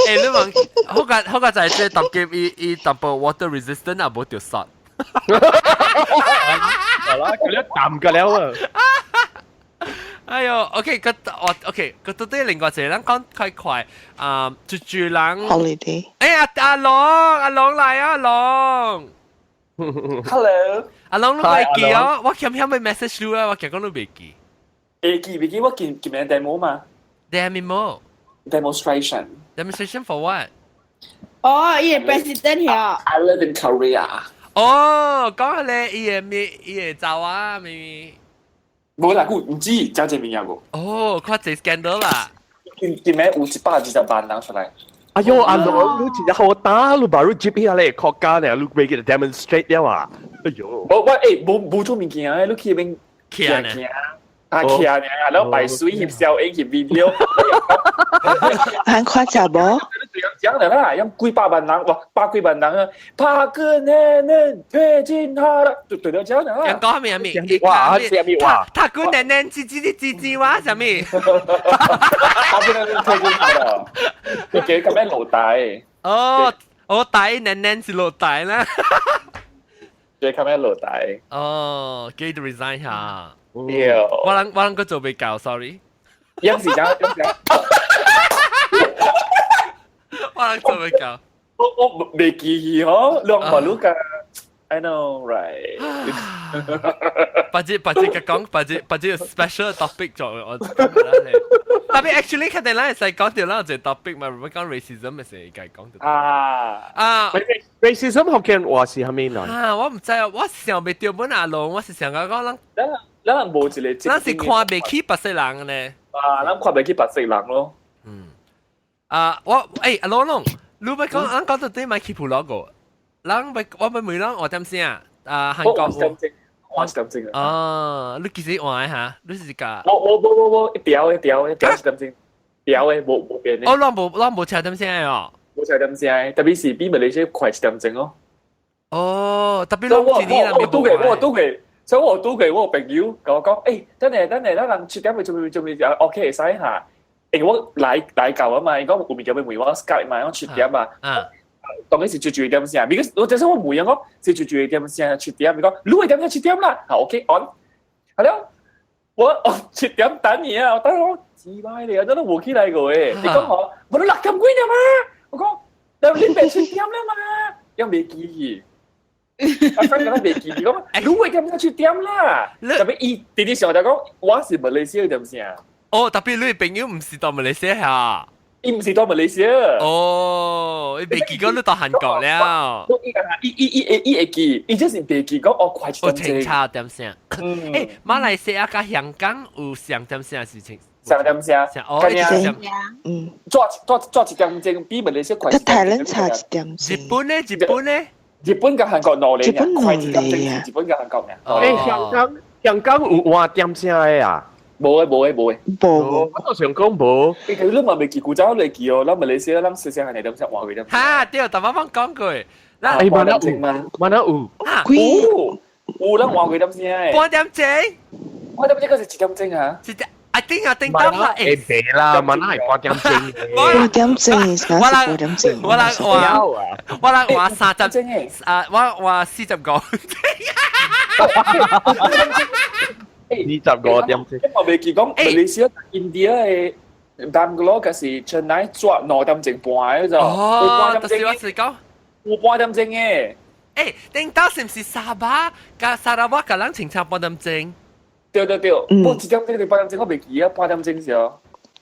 欸，你問好個好個就係這特級伊伊淡薄 water resistant 啊，無著殺。係啦，佢一啖㗎了啊！哎喲，OK，個我 OK，個到底另外一個人講快快啊，住住人 holiday。哎呀，阿龍，阿龍來啊，阿龍。 Hello，阿龍你未記哦？我欠欠咪 message 你啊，我驚講你未記。會記未記？我見見名 demo 嘛？demo demonstration。 Demonstration for what？哦，伊個 president 遐。 I live in Korea。哦，講咧，伊個咩？伊個走啊，咪咪。無啦，佢唔知講這物件無。哦，看這 scandal 啦。見見名有120萬人出來。哎喲，阿龍，你真係好打，你把你接起來國家呢，你俾佢 demonstrate 了啊！哎喲，無我欸，無無做物件啊，你去邊行行。啊，徛呢，然後擺水翕小影翕 video，很誇張無？講的啦，用幾百萬人，哇，百幾萬人啊，帕格奶奶推進他了，就對了講的啦。講咩咩？哇，咩話？塔古奶奶吱吱啲吱吱話什麼？帕格奶奶推進他了，佢叫咁樣老大。哦，我大奶奶是老大啦。叫咁樣老大。哦，記得 resign 下。對，我人個做未夠，sorry。有時間，有時間。我人做未夠。我未記起嗬，兩個都個，I know right。或者或者佢講，或者或者 special topic 做我。特別 actually 佢哋咧係講掉啦，就 topic 嘛，如果講 racism 咪成日講到。啊啊，racism 福建話是蝦米來？啊，我唔知啊，我想袂著本阿龍，我是想講講咱。咱人無一個，咱是看袂起白色人呢。啊，咱看袂起白色人咯。嗯。啊，我欸，阿龍龍，你欲講，咱講到底欲去普羅個，咱欲我欲問咱學點聲啊？韓國。我是點鐘啊。哦，你幾時換嚇？你是個？我我無無無，一條一條一條一點鐘，條的無無變的。哦，咱無咱無車點聲的哦。無車點聲，特別是比馬來西亞快一點鐘哦。哦，特別我我拄過我拄過。所以我拄過我朋友共我講，欸，等下等下，咱人7點會準備準備就 OK 會使哈。因為我來來到啊嘛，伊講有物件欲問我 Skype 嘛，我七點啊。當然是最最點聲，because 我就是我問伊講是最最點聲七點，伊講你會點聲七點啦，好 OK on，好了，我哦七點等你啊，我等我幾擺咧，我都無起來過誒，你講我，我都6點幾了嘛，我講，但你別七點了嘛，又未記去。阿生講未記，伊講你會點聲七點啦，特別伊弟弟想就講我是馬來西亞點聲。哦，特別你朋友毋是到馬來西亞。伊毋是到馬來西亞。哦，伊未記講你到韓國了。伊伊伊伊會記，伊就是未記講哦，快一點鐘。清查點聲。欸，馬來西亞佮香港有相點聲事情？相點聲。哦，一嗯。早早早一點鐘比馬來西亞快。台灣差一點鐘。日本呢？日本呢？日本佮韓國兩个，日本快一點鐘，日本佮韓國爾。欸，香港香港有換點聲的啊？無的，無的，無的。無。我都想講無。欸，你嘛未記古早來記哦，咱馬來西亞咱細細漢會點聲換幾點。哈，對，逐擺攏講過。欸，馬來有嗎？馬來有。有，有咱換幾點聲的。半點鐘。半點鐘閣是一點鐘啊？一點。啊頂啊頂到啦！欸，袂啦，馬來半點鐘。半點鐘，我來半點鐘。我來換，我來換30啊！我換45。 45點鐘。我未記講，馬來西亞、印度的南哥閣是春來抓2點鐘半的咋？哦，就是我是講有半點鐘的。欸，頂到是毋是沙巴佮沙拉瓦佮咱清查半點鐘？對對對，我一點鐘定半點鐘我未記啊，半點鐘時候，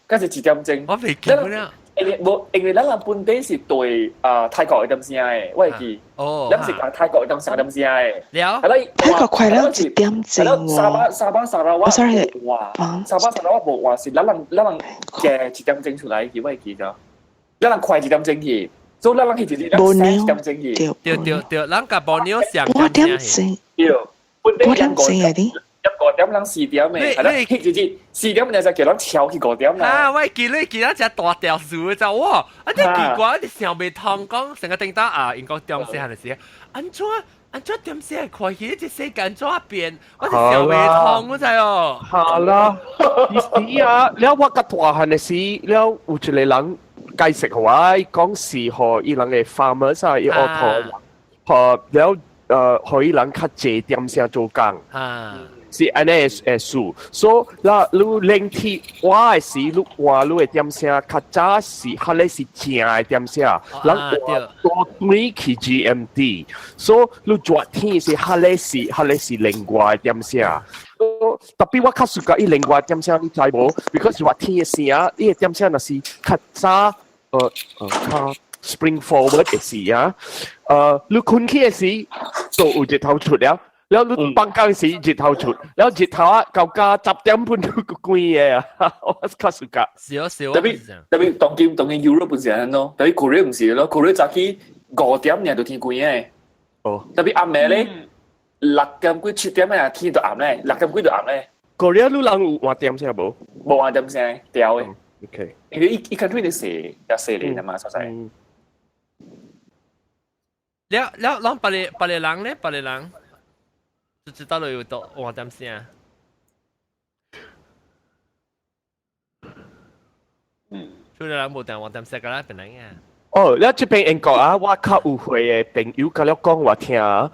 閣是一點鐘。我未記啦。因為無，因為咱人本地是對啊泰國的點聲的，我會記。哦。咱是講泰國的點聲點聲的。了。泰國快了一點鐘沙巴沙巴沙拉瓦無換，沙巴沙拉瓦無換，是咱人咱人加一點鐘出來去，我會記著。咱人快一點鐘去，所以咱人去一點三一點鐘去。對對對，咱佮borneo 上半點鐘。對，本地半點鐘啊你。 5點人4點的，係啦，去直接4點就叫人超去五點啦。啊，我記你記得隻大條樹就哇，啊啲奇怪，你想袂通講成個叮當啊，英國中細漢的時，安怎按怎點聲看起這世間怎變？我是想袂通，我知哦。好啦，你啊，了我較大漢的時，了有一個人解釋予我，講是予伊人的 farmers 啊，伊學土，予了予伊人較濟點聲做工。是按呢的數，所以啦，你冷天我的時，你換你的點聲較早是，彼个是正的點聲，人換多轉去 GMT，所以你熱天是彼个是彼个是另外的點聲。特別我較 suka 伊另外點聲，你知無？because 熱天的聲，伊的點聲若是較早，較 spring forward 的時啊，你睏起的時就有日頭出了。了你放工時日頭出，了日頭啊到家10點半都關的啊，我較 suka。是哦是哦。特別特別當今當今 Europe 不是按呢咯，特別 Korea 毋是咯，Korea 早起5點爾就天光的。哦。特別暗暝咧，6點幾7點啊天就暗咧，6點幾就暗咧。 Korea 你人有換點聲無？無換點聲，掉的。 OK。因為伊伊 country 咧細，也細咧嘛，實在。了了，咱別个別个人咧，別个人。就知道了有多換點聲。除了人無定換點聲，個啦別人啊。哦，了這邊英國啊，我較有歲的朋友佮了講我聽啊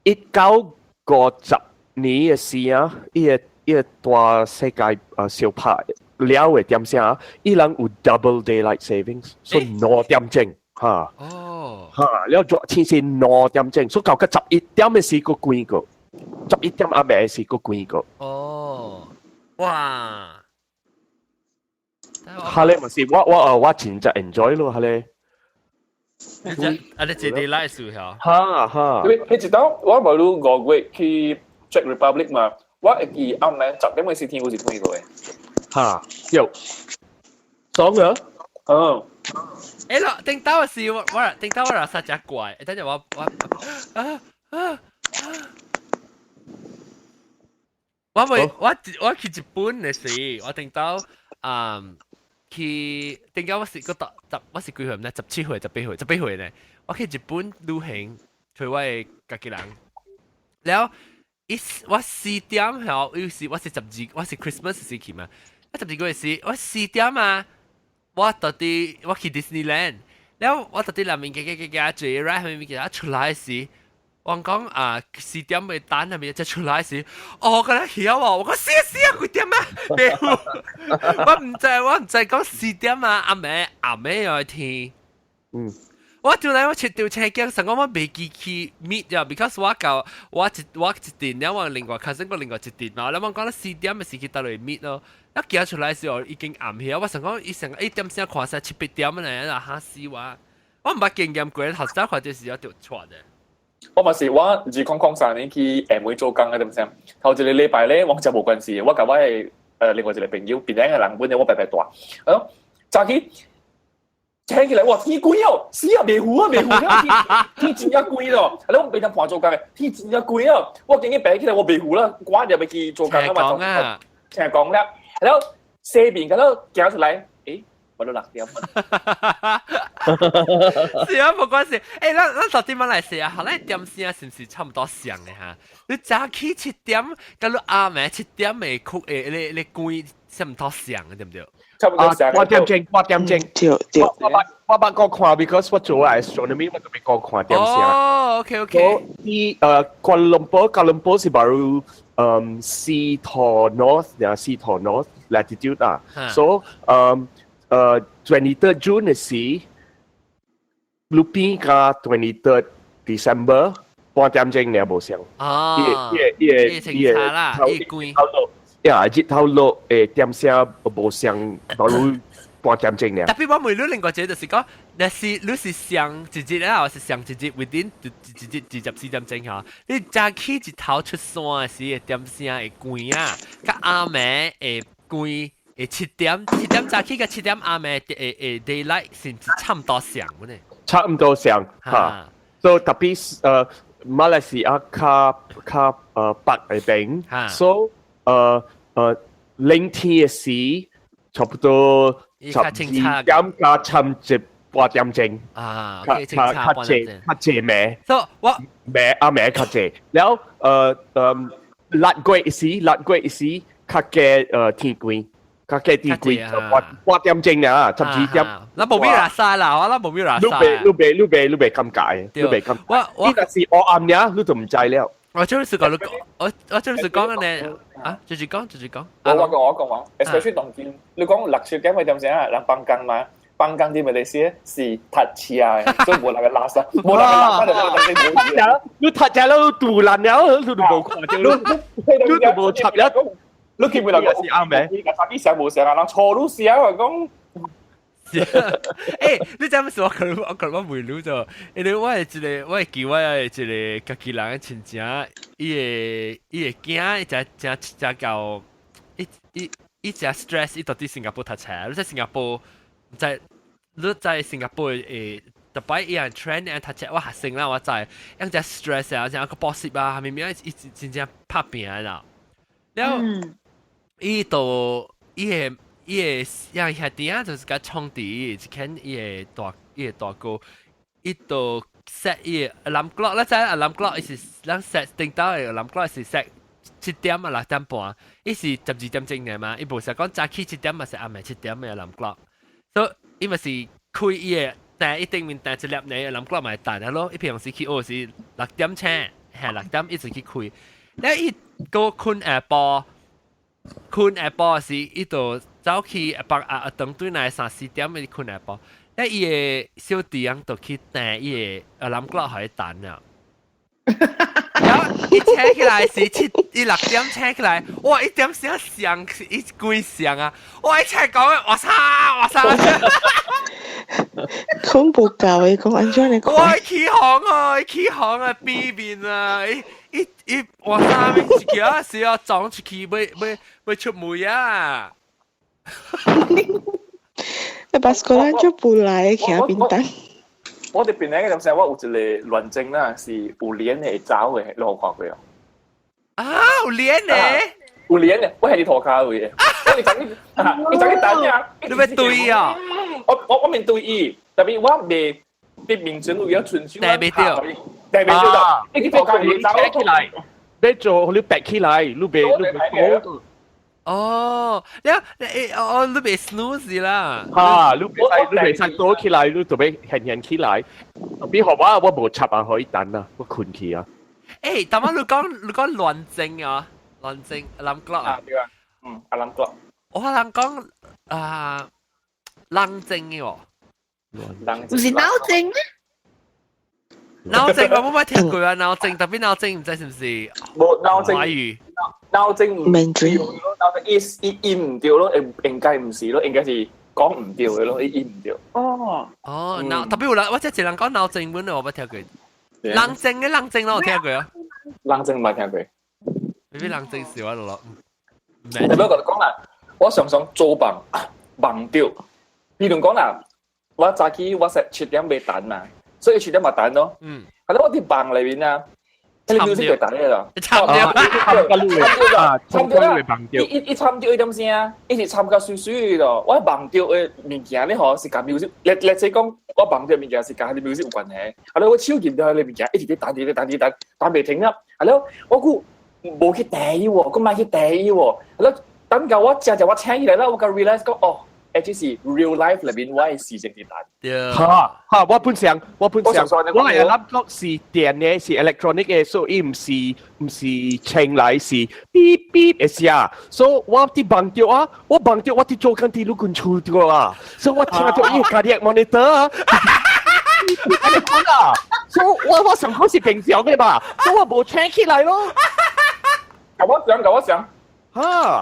，1950年的時啊，伊個大世界相拍了的點聲，伊人有 double daylight savings，所以2點鐘哈。哦。哈，了熱天是2點鐘，所以到個11點的時閣關過，11點暗暝的時閣關過。哦，哇！哈咧嘛是我真正 enjoy 咯，哈咧。你這啊，你這 daylight 數嚇？哈哈。因為彼一當我無你5月去 Czech Republic 嘛，我會記暗暝10點的時天有是關過的。哈，有。爽啊！嗯。欸咯，頂到的時我我頂到我若啥只怪，等陣我我啊啊啊！我未我我去日本的時，我頂到去頂到我是個十我是幾歲毋知17歲18歲18歲呢？我去日本旅行，揣我的家己人，了伊我4點吼，有時我是12，我是 Christmas 時去嘛，我12月時我四點啊。我到底我去 Disneyland，了我到底內面行行行行坐 ride 彼物件出來時，我講啊4點會等係咪？才出來時，哦，敢若曉哦，我講死啊死啊幾點啊？我毋知我毋知講四點啊，暗暝暗暝的天。我就來我切掉車鏡，想講我袂記去 meet 咗，because 我到我一我一陣，了我另外 cousin 個另外一陣嘛，了我講了四點的時去佗落 meet 咯。一行出來時候已經暗去，我想講伊成一點聲看成七八點咧，嚇死我！我毋捌經驗過，頭先看這時候就錯的。我嘛是我2003年去厦門做工啊，點聲？頭一個禮拜咧，我就無關係，我共我的另外一個朋友，檳城的人本來我白白帶，早起醒起來，哇，天光哦，死啊，袂赴啊，袂赴啊，天真正光咯，啊，我白天半做工的，天真正光哦，我今日爬起來我袂赴啦，趕入去做工啊嘛，聽講了，然後西面嗰度行出來，我都6點。是啊，無關係。欸，咱咱到底馬來西亞，好，咱點聲是毋是差毋多像的哈？你早起七點，佮你暗暝7點的曲的，你你關差毋多像的，對毋對？差不多像。8點鐘，8點鐘。對對。我捌過看，because 我做 astronomy，我特別過看點聲。哦，OK OK。伊Kuala Lumpur，Kuala Lumpur 是 baru 4度 north，然後4度 north latitude 啊。So 23rd June 的時，路邊佮 23rd December 半點鐘爾無相。哦。伊伊伊啦，伊關。呀，日頭落的點聲無相，baru 半點鐘爾。特別我問你另外一個就是講，若是你是上一日啊，還是上一日 within 一一日24點鐘吼，你早起日頭出山的時的點聲會關啊，佮暗暝會關。會7點7點早起佮7點暗暝會會 daylight 是毋是差毋多相呢？差毋多相哈，所以特別馬來西亞較較北的邊，所以冷天的時差不多12點加30半點鐘。啊，較較較濟較濟暝。所以我暝啊暝較濟，了6月時6月時較加天光，較加天光半半點鐘啊，12點。咱無咩垃圾啦，我咱無咩垃圾。你袂你袂你袂你袂尷尬，你袂尷尬。我你若是黑暗爾，你就毋知了。我就是講你我就是講呢啊，就是講就是講。我講我，especially 當今，你講六七點嘅點聲啊，人放工嘛，放工啲咪你先是讀車嘅，所以無人個垃圾，無人個垃圾就冇嘢。你讀車了杜爛了，你都無看著，你都無插了。你見唔見是啱咩？你個手機上無上啊？人錯路時啊，我講。你知唔知我可能我可能我袂รู้就，因為我係一個我會記我係一個家己人的親戚，伊個囝誠誠誠夠，伊伊伊誠 stress，伊到佇新加坡讀冊，你在新加坡，在你在新加坡逐擺伊人 trend 伊讀冊，我學生啦，我知，伊誠 stress 啊，像個補習啊，明明伊真正拍拚啦，了，伊就伊個。伊個樣兄弟啊，就是共創佇一間伊個大哥，伊就 set 伊個 alarm clock，咱知 alarm clock 伊是咱 set 頂到的 alarm clock 是 set 7點啊6點半，伊是12點鐘爾嘛，伊無是講早起七點嘛是暗暝七點的 alarm clock，所以伊嘛是開伊個但一頂面彈一粒呢 alarm clock 嘛會彈啊咯，伊平常時去學是六點醒，係六點一直去開，了伊閣睏下晡，睏下晡時伊就走去幫啊等對來三四點伊睏下晡，了伊個小弟翁就去彈伊個 alarm clock 予伊彈了。然後伊醒起來是七，伊6點醒起來，哇！一點聲響，伊規響啊！哇！伊醒講，哇塞，哇塞！恐怖教嘅講按怎你講？哇！起哄啊！起哄啊！變面啊！伊伊伊哇塞！一叫是要撞出去，欲欲欲出門啊！你巴斯克就不來，徛邊等。我哋邊咧嗰陣時，我有一個亂證啦，是有鏈的走的，你有看過哦？啊，有鏈的？有鏈的，我係佇塗跤位的。我昨日，伊昨日等呀，你欲對啊？我面對伊，特別我未佇面前有影伸手，掟袂著，掟袂著的。伊佇塗跤位走起來，欲做你白起來，你袂你袂哦，你你哦，你袂 snooze 啦？哈，你袂使倒起來，你就欲現現起來。比學我我無插啊，可以等啊，我睏去啊。但係你講亂症啊，亂症 alarm clock 啊，對啊，alarm clock。我可能講啊，冷靜嘅喎，唔是腦症咩？腦症我冇乜聽過啊，腦症特別腦症唔知是唔是？無腦症，華語腦症唔對咯，腦症伊伊伊毋對咯，應該毋是咯，應該是講毋對的咯，伊伊毋對。哦哦，腦特別有人，我這一人講腦症本我捌聽過，冷靜的冷靜咯，我聽過啊。冷靜毋聽過。 maybe 冷靜是我落。特別我講啦，我常常做夢夢著，比如講啦，我早起我食七點欲等嘛，所以七點嘛等咯。係咯，我佇夢裏面啊，彼個 music 就等了。參著，參著啦，伊伊伊參著伊點聲？伊是參甲水水咯。我夢著的物件咧吼是共 music，你你講我夢著物件是共彼個 music 有關係。係咯，我手見到彼個物件一直佇等，佇等，佇等，等袂停啦。係咯，我閣無去提伊喎，閣莫去提伊喎。係咯，等到我正正我醒起來啦，我才 realize 講哦，這是 real life 裏面我的事情佇等。哈哈，我本想，我係諗講是電的，是 electronic 的，所以毋是清來是嗶嗶的聲，所以我佇夢著啊，我夢著我佇做工佇愈近厝著啊，所以我聽著伊 cardiac monitor 啊，按呢講啊，所以我想講是平常的吧，所以我無醒起來咯。共我講，共我講，哈，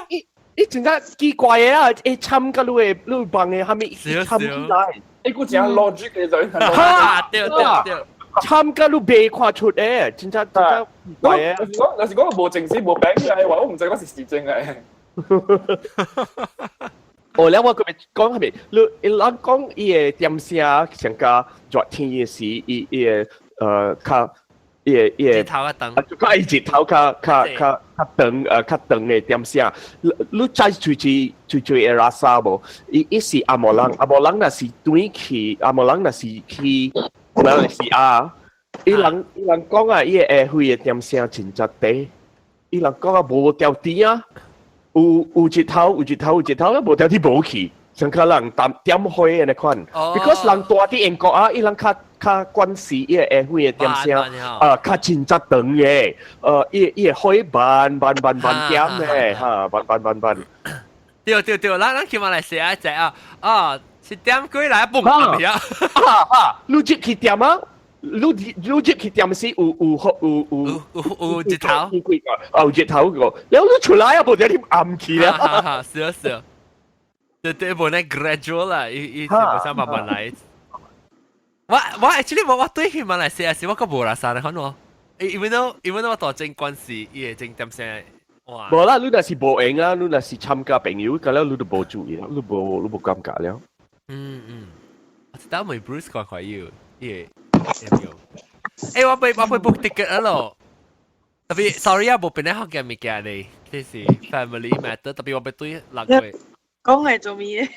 伊伊真正奇怪的啊！會參甲你的你夢的啥物，參起來，伊閣誠 logic 的就哈，對對對，參甲你袂看出的，真正真正奇怪的。若是講無情緒無病的話，我毋知我是實情的。哦，了我閣欲講啥物？你伊人講伊的點聲上加熱天的時，伊伊的較伊伊個伊個日頭較長。啊，就較伊日頭較較較較長呃較長的點聲。你你知最最最最會拉薩無？伊伊是紅毛人，紅毛人若是轉去，紅毛人若是去馬來西亞，伊人伊人講啊，伊個下歲的點聲真濟短。伊人講啊，無調甜啊，有有日頭，有日頭，有日頭，啊無調甜無去，像可能點點火的那款。Because 人住佇英國啊，伊人較較慣勢伊個下歲的點聲，啊較真濟長的，呃，伊伊個火慢慢慢慢點的，哈，慢慢慢慢。對對對，咱咱去馬來西亞食啊，啊，七點幾來蹦啊！哈哈，你入去店啊？你你入去店時有有有有有有日頭，啊有日頭個，然後你出來啊，無得你暗去啦。哈哈，是啊是啊，對對，無那 gradual 啦，伊伊是無想慢慢來。我我 actually 我我對去馬來西亞時，我閣無啦啥咧，可能，even though 我大正關係，伊會正點聲。無啦，你若是無閒啊，你若是參加朋友，咁了你就無注意啦，你無你無感覺了。嗯嗯，我知道問 Bruce 看看有，伊會。欸，我被我被 book ticket 啊咯。特別 sorry 啊，無變咧學嘅物件咧，這是 family matter。特別我被對六月。講係做咩？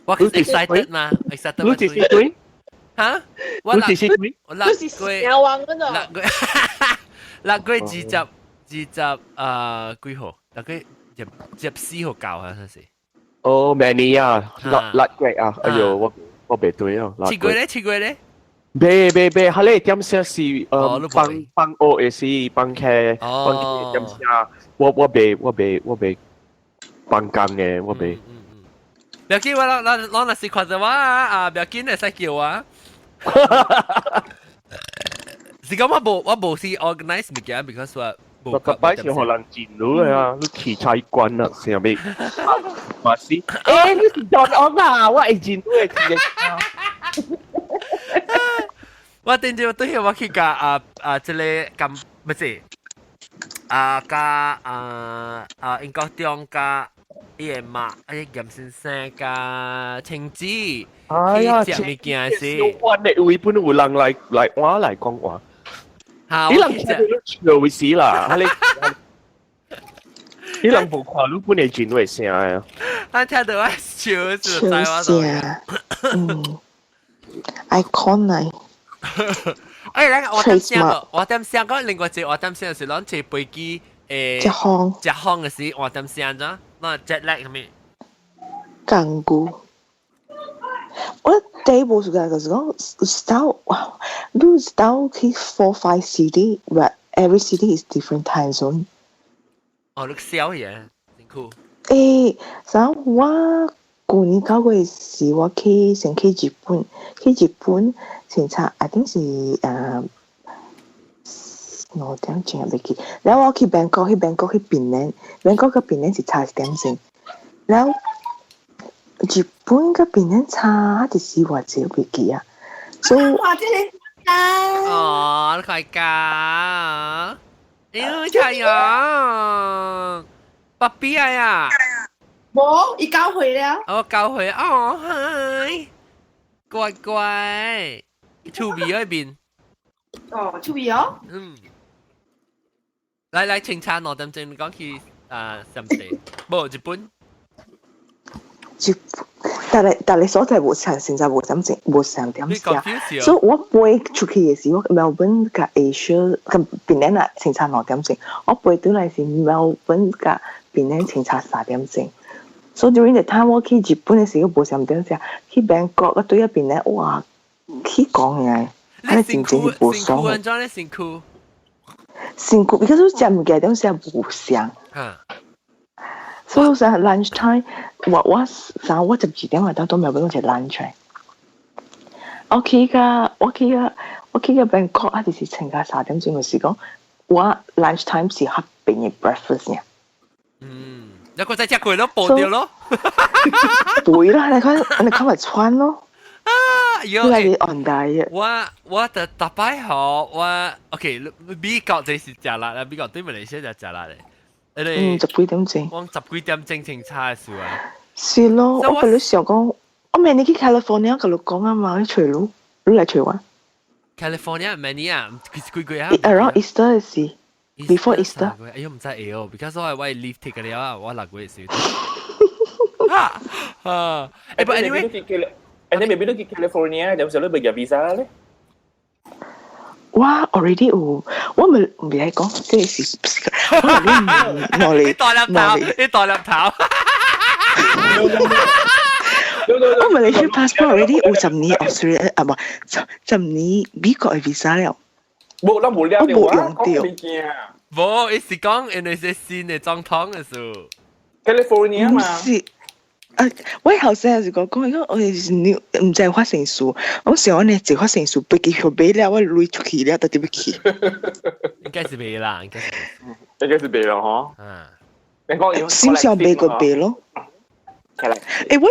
我 excited 嘛，excited。你幾時對？嚇？我你幾時對？我六月。六月。六月二十二十啊幾號？六月十十四號到啊，算是。哦，明年啊，六六月啊，哎呦，我我袂對啊。七月咧，七月咧。袂袂袂，彼个點聲是呃放放學的時放課放課點聲，我我袂我袂我袂放工的，我袂。不要緊，我我我若是看著我啊，不要緊，會使叫我。是講我無我無是 organize 物件，because 我無。特擺是予人進入的啊，你器材關啦，啥物？嘛是，欸，你是 Don On 啊，我會進入的。我頂朝對我去共啊啊，這個咁，不是啊，佮啊啊英國中佮伊的媽，哎嚴先生佮晴子去食物件時，相關的位本有人來來我來講話，嚇，伊人聽到你笑死啦，你伊人無看你本會真會聲啊，他聽到我笑就知我笑嗯，icon 嚟。哎，咱我點聲個，我點聲個另外一個我點聲是攏坐飛機誒，直航直航的時我點聲咗，那 jet lag 啥物？港股，我第一步是講就是講，start 你 start 去 four five city，but every city is different time zone。哦，你痟嘢，辛苦。欸，然後我舊年九月時，我去先去日本，去日本先差，I think 是呃兩點鐘袂記。然後我去 Bangkok，去 Bangkok 去檳城，Bangkok 佮檳城是差一點鐘。然後日本佮檳城差就是偌濟袂記啊。所以哇，這個哦，你快講，哎呦，太陽，爸比啊呀！無，伊九歲了。哦，九歲哦，嗨，乖乖，趣味嗰邊。哦，趣味哦。嗯。來來，清茶兩點鐘你講去啊，什麼地？無日本。日本，但係但係所在無上，現在無點鐘，無上點聲。所以我飛出去的時，我 Melbourne 佮 Asia 佮檳城啊，相差兩點鐘。我飛轉來是 Melbourne 佮檳城相差三點鐘。所以 during the time 我去日本的時，我無上點聲。去 Bangkok 我對啊檳城，哇，去講嘅，你真正是無爽。辛苦，安怎咧辛苦？辛苦，because 我食物件點聲無相。所以說 lunch time，我我啥我十二點外到都沒有俾我食 lunch。我去個我去個我去個 Bangkok 啊，就是成個三點鐘嘅時講，我 lunch time 是合併嘅 breakfast 呢。嗯，一個再食過咯，補掉咯。會啦，你看你看咪穿咯。啊，有。你按大嘅。我我的逐擺好，我 OK，美國這是食力啦，美國對馬來西亞就食力咧。嗯，十幾點鐘。我十幾點鐘清查的時啊。是咯，我本來想講，我明年去 California，佮你講啊嘛，去揣你，你來揣我。California many 啊，幾幾個啊？Around Easter 是，before Easter。哎呦唔知會哦，because 我 leave take 了啊，我6月時。啊，誒，but anyway， and then maybe 你去 California，有時你未入 visa 咧？我 already 有，我咪唔係講，這是我你大粒頭，你大粒頭。我 Malaysia passport already 有10年 Australia 啊，唔10年美國嘅 visa 了。冇啦，冇了，我冇用掉。冇，伊是講因為是新的總統的事。 California 嘛。是。啊！我後生是講講，我是你毋知發生事，我想呢，一發生事，飛機票買了，我鐳出去了，就得欲去。應該是袂啦，應該是。應該是袂咯，嗬。嗯。你講心上買個袂咯。我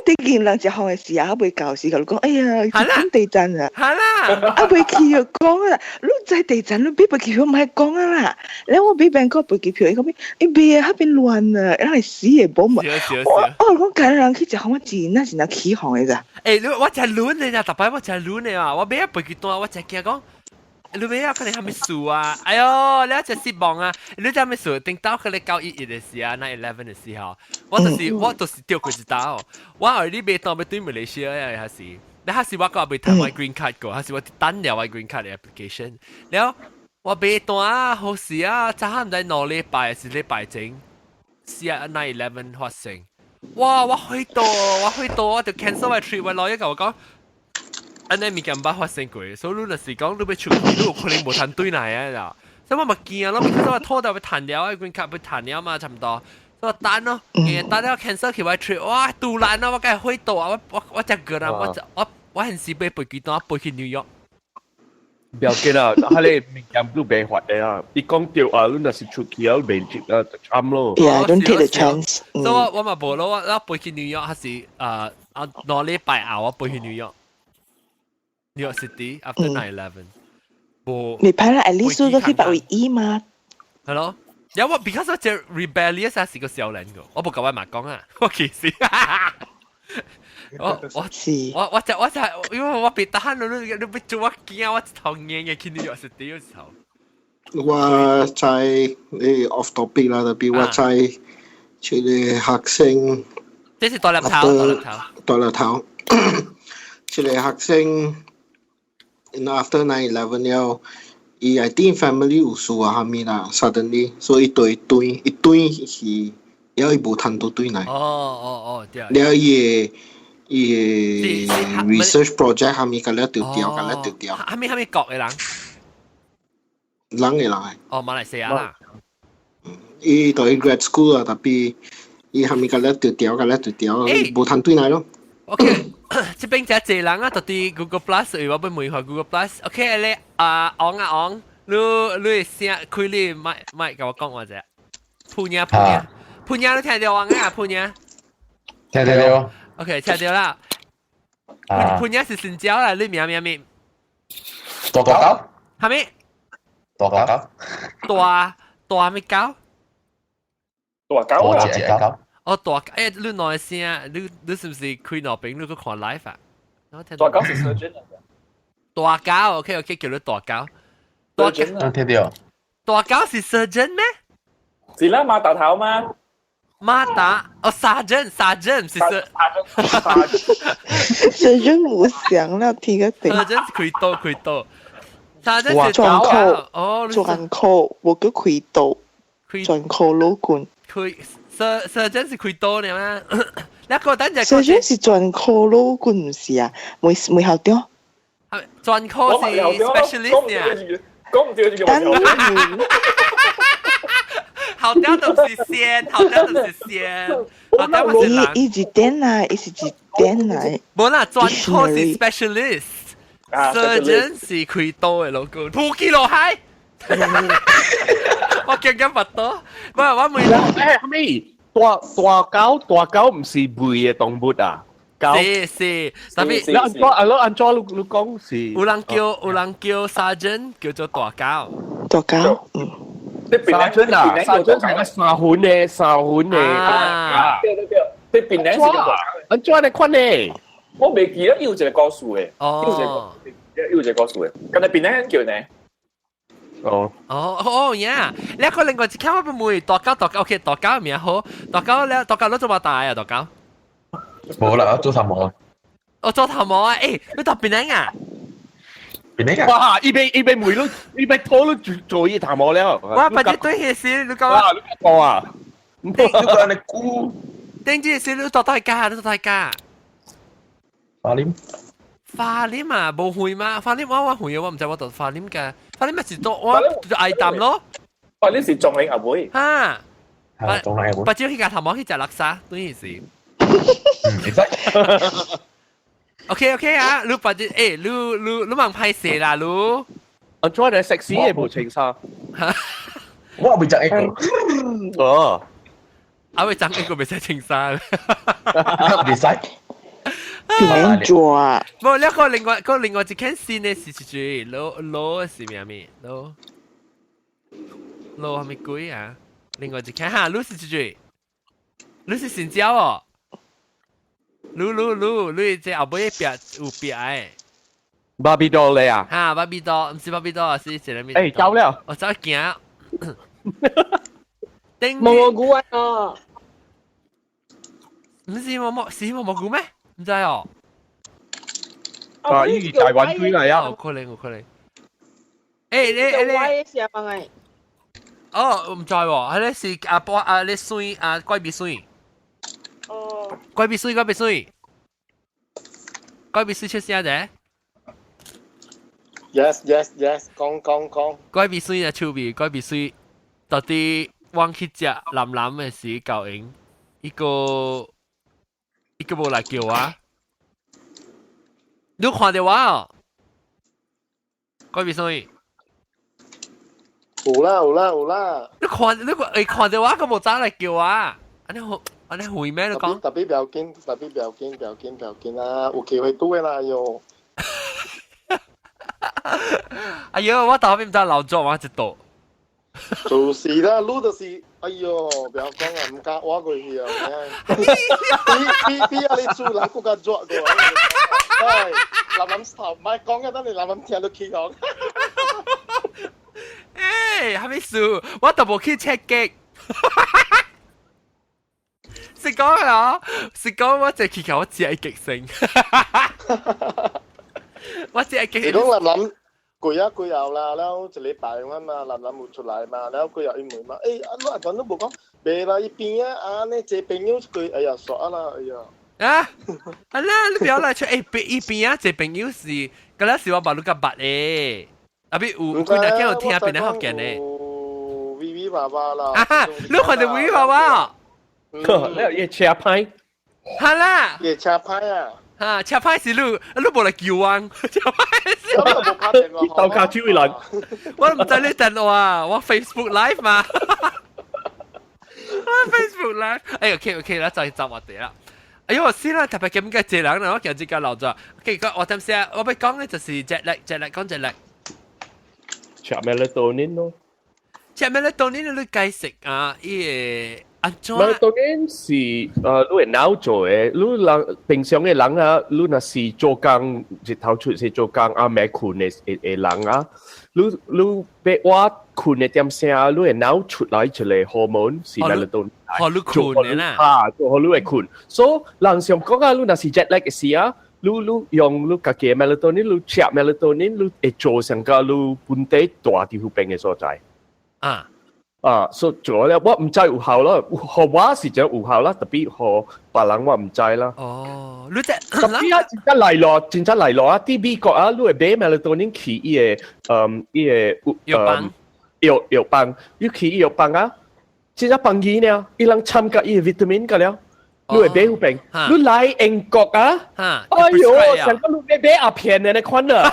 頂見人食飯的時啊，還未到時，佮你講，哎呀，這地震啊，係啦，啊未去就講啦，你知地震，你買飛機票毋愛講啊啦，然後我買 Bangkok 飛機票，伊講咩？欸袂啊，彼邊亂啊，咱會死的無嘛。我我講今人去食飯，我真那是若起哄的咋。欸，你我真亂的咋，逐擺我真亂的啊，我買飛機單，我真驚講。你買啊，可能啥物事啊？哎喲，你真失望啊！你知啥物事？頂到可能9/11的時啊，9/11的時候，我就是著過一刀。我後你買單欲轉馬來西亞還是？你還是我閣未趁我 green card 過，還是我等了我 green card 的 application？了我買單啊，好時啊，早下毋知2禮拜還是禮拜前，是啊，9/11發生。哇！我去到，我去到，我就 cancel 我 trip，我老爺共我講。按呢物件毋捌發生過，所以你若是講你欲出去，你有可能無通轉來啊啦。所以我嘛驚咯，because 我拖到欲趁了，green card 欲趁了嘛，差不多。所以我等咯，等了 cancel 去我 trip，哇，突然啊，我梗係火到啊，我這個人，我現時買飛機單飛去紐約。不要緊啦，佢哋物件都袂發的啊。伊講著啊，你若是出去啊，袂接啊，就慘咯。 Yeah, don't take the chance. 所以我嘛無咯，我飛去紐約還是2禮拜後我飛去紐約。New York City after 9/11，無。未歹啦，at least 都去別位醫嘛。係咯，有我 because 我這 rebellious 啊是個少年個，我無共我媽講啊，我其實，我我就因為我別得閒你你欲做我驚，我一頭硬嘅去 New York City 嗰時候。我知你 off topic 啦，特別我知這個學生，這是大粒頭，大粒頭，大粒頭，這個學生。In after 9/11 了，伊 I think family 有事啊，啥物啦，suddenly，所以伊對轉，伊轉去，了伊無通倒轉來。哦哦哦，對。了伊的 research project 啥物，共了丟掉，共了丟掉。啥物啥物國的人？人的人。哦，馬來西亞啦。伊對 grad school 啊，tapi 伊啥物共了丟掉，共了丟掉，無通轉來咯。 OK，這邊真濟人啊，到佇 Google Plus，因為我欲問下 Google Plus。OK，你啊，昂啊昂，你聲開你麥麥，共我講話者。潘爺潘爺潘爺，你聽著我啊？潘爺。聽著。 OK，聽著啦。潘爺是新椒啦，你名名咩？大狗。啥物？大狗。大大咩狗？大狗啊！大隻狗。哦，大欸，你兩個聲，你是毋是開兩邊？你閣看 live 啊？大狗是 surgeon 大狗，OK OK，叫你大狗。大狗聽著。大狗是 surgeon 咩？是啦，馬大頭嗎？馬達哦，sergeant sergeant 是 surgeon 無想了，聽個頂。 surgeon 是開刀開刀，sergeant 是專科哦，專科無閣開刀，專科老棍。開 surgeon 是開刀的嗎？那個等陣。 surgeon 是專科老棍，毋是啊？未未校長。專科是 specialist 呢？講唔對就等校長都是先，校長都是先，校長是人。伊一點來，伊是一點來。無啦，專科是 specialist，surgeon 是開刀的老公，撲起落海。我驚驚腹刀，我問。欸，啥物？大大狗大狗毋是肥的動物啊？是是，tapi 你按怎啊？你按怎你你講是？有人叫 sergeant 叫做大狗。大狗，嗯。 sergeant 啊，sergeant 係個三分的，三分的。啊，對對對，對檳榔是叫大狗。按怎來款呢？我袂記得有一個故事的，哦，有一個故事。有一個故事嘅，咁你邊咧叫呢？哦哦哦呀！你個另外一間我問大家大家 OK 大家名好，大家咧大家你做乜大啊？大家？冇啦，做頭毛。我做頭毛啊！誒，你到邊啊？邊啊？哇！伊邊伊邊梅都伊邊拖都做做伊頭毛了。我把這對起時，你講啊，你講啊？你講你估？頂住時你到大家，你到大家。花臉。花臉啊，無會嘛？花臉我我會我唔知我到花臉嘅，花臉咪是多我就愛淡咯。花臉是中齡阿妹。哈。係中齡阿妹。不少去食頭毛去食叻沙，對是。嗯，會使。 OK OK 啊，你把這誒，你你你忙拍攝啦，你。我做嚟食屎也無穿衫。我未著一個。哦。啊，未長一個未使穿衫。未使。點做啊？無，你個另外個另外一間新的是是誰？攞攞是咩咪？攞攞係咪鬼啊？另外一間哈，你是誰？你是新椒哦。你你你你這後尾壁有壁的。芭比多咧啊？哈，芭比多，唔是芭比多，是一個咩？誒，走了。我走行。蘑菇啊！唔是蘑蘑，是蘑蘑菇咩？唔知哦。啊！依大灣區嚟啊！有可能，有可能。誒，你你。哦，唔知喎，佢咧是阿波阿你水阿怪鼻水。哦。怪鼻水，怪鼻水。怪鼻水出聲者。 Yes yes yes，講講講。怪鼻水啊，趣味，怪鼻水，到底我去食藍藍的時夠用，一個一個無來叫我。你看到我哦？怪鼻水。有啦有啦有啦。你看你看，會看到我，佢無走來叫我。按呢好，按呢會咩？你講。特別不要緊，特別不要緊，不要緊，不要緊啦，有機會拄的啦喲。哎喲，我頭邊唔知留咗我一度。就是啦，你就是，哎喲，不要講啊，唔敢挖過去啊！比比比啊，你主人更加熱過。哎，男人頭，唔係講嘅，等你男人聽到起講。誒，係咪事？我都無去切機。是講啊，是講我這氣球我只係極性。我只係極。你講男人。過啊過後啦，了一禮拜咁嘛，男男有出來嘛，了過後伊問嘛，欸，啊，你阿公都無講，袂啦，伊邊啊，啊，呢這朋友過，哎呀，煞啊啦，哎呀。啊，啊啦，你不要來出，欸，伊邊啊，這朋友是，嗰陣時我把你甲捌的，啊，比有幾若見有聽邊個福建的。微微娃娃啦。啊，你看到微微娃娃？你有伊車牌？哈啦。伊車牌啊。啊，車牌是你，你無來叫我，車牌是。我無拍電話。鬥卡超人，我唔知你電話，我 Facebook Live 嘛。我 Facebook Live，哎，OK OK 啦，再集我哋啦。哎呦，死啦！特別咁嘅這人啦，我今日個留咗。OK，我點先？我要講嘅就是 jet lag，jet lag 講 jet lag。食 melatonin 咯。食 melatonin 你解釋啊？伊個。安怎？melatonin 是你會腦做的，你人平常的人啊，你若是做工日頭出去做工暗暝睏的的的人啊，你你白我睏的點聲，你會腦出來一個荷爾蒙是 melatonin，予你睏的啦，啊，做予你會睏。所以人常講啊，你若是 jet lag 的時啊，你你用你家己的 melatonin，你食 melatonin，你會做成個你本地大伫彼邊的所在。啊。啊，所以做了我毋知有效咯，予我是真有效啦，特別予別人我毋知啦。哦，你這特別啊，真正來咯，真正來咯啊！佇美國啊，你會買 melatonin 去伊個，嗯，伊個藥房，藥藥房，你去伊藥房啊，真正便宜呢，伊人參加伊個 vitamin 個了，你會買彼邊，你來英國啊，哎喲，上個你買買鴉片的那款啦，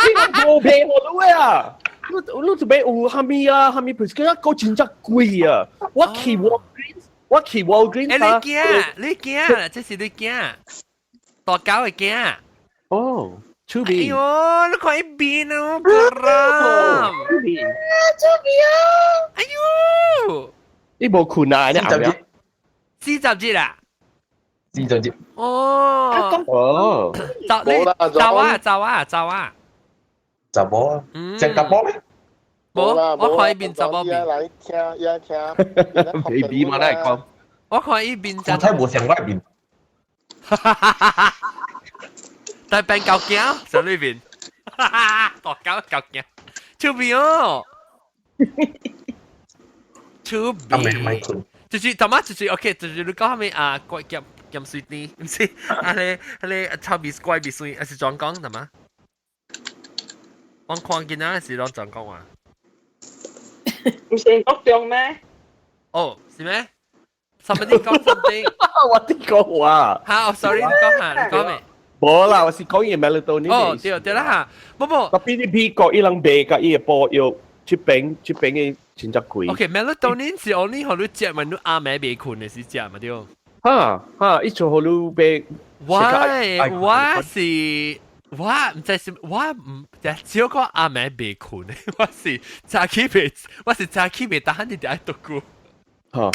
伊人無賣予你啊！你你就買有蝦米啊，蝦米 prescription 個真正貴啊！我去 Walgreens，我去 Walgreens 欸，你驚，你驚，這是你驚，大狗的驚。哦，趣味。哎喲，你看伊面哦，不啦。趣味。趣味啊！哎喲，你無睏啊？你後面。 40日啦。四就接。哦。哦。查你查啊查啊查啊。查某啊？新加坡咩？無，我看伊面查某面。來聽，一聽。 baby 嘛，嚟講。我看伊面。我睇無像我面。但變狗驚，上裏面。大狗狗驚，出面哦。出面。就是頭媽就是 OK，就是你講下面啊，怪鹹鹹水甜，毋是啊你啊你臭味怪味水，還是怎講係嘛？我看見啊是攏怎講話？唔是國中咩？哦，是咩？Somebody 講 something。我啲講話。嚇，sorry，你講下，你講咩？無啦，我是講伊 melatonin。哦，對對啦嚇，無無。特別你美國伊人賣佮伊會補藥，這邊這邊的真正貴。 OK，melatonin 是 only 予你食嘛，你暗暝袂睏的時食嘛對。哈哈，伊就予你買。我我是我毋知是我毋只少講暗暝袂睏的，我是早起袂，我是早起袂得閒，直直愛讀書。哈。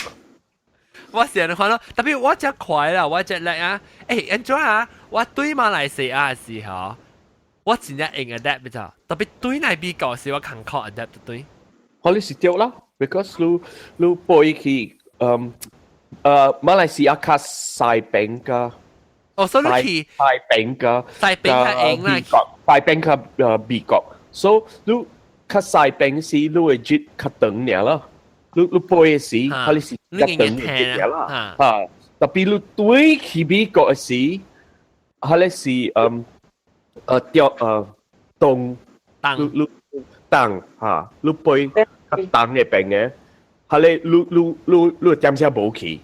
我是按呢款咯，特別我遮快啦，我遮叻啊！欸，按怎啊？我對馬來西亞的時候，我真正用 adapt 袂咋，特別對來美國時我艱苦 adapt 對。可能是對啦，because 你你飛去嗯馬來西亞較西邊㗎。哦，所以你去西邊㗎。西邊較用啦。美國西邊較美國，所以你較西邊時你會熱較長爾啦。你你飛的時，可能是較長的熱啦。嚇，特別你對去美國的時，可能是嗯掉凍，你你凍嚇，你飛較凍的邊的，可能你你你你點聲無去。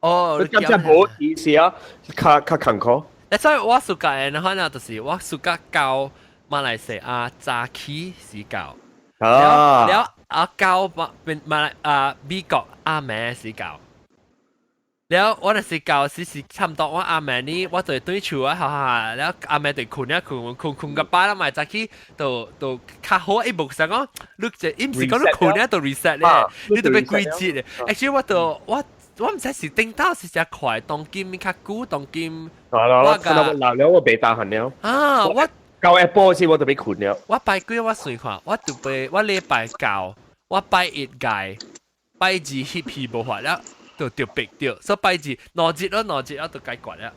哦，你點聲無去時啊，較較艱苦。所以我暑假的話呢，就是我暑假到馬來西亞早起時到。啊！了啊，到馬馬來啊美國暗暝時到。了我就是到時是差不多我暗暝呢，我就對厝啊，哈哈，了暗暝就睏啊睏睏睏個飽啦，嘛早起就就較好，伊無想講你就伊毋是講你睏啊就 reset 咧，你特別幾節咧。Actually 我就我我毋知是頂到是誠快，當今較久，當今我個老了我袂得閒了。啊，我。到下晡時我就欲睏了。我拜幾我算看，我就拜我禮拜九，我拜一屆，拜二翕戲無法了，就就逼掉，所以拜二兩日咯，兩日我就解決了。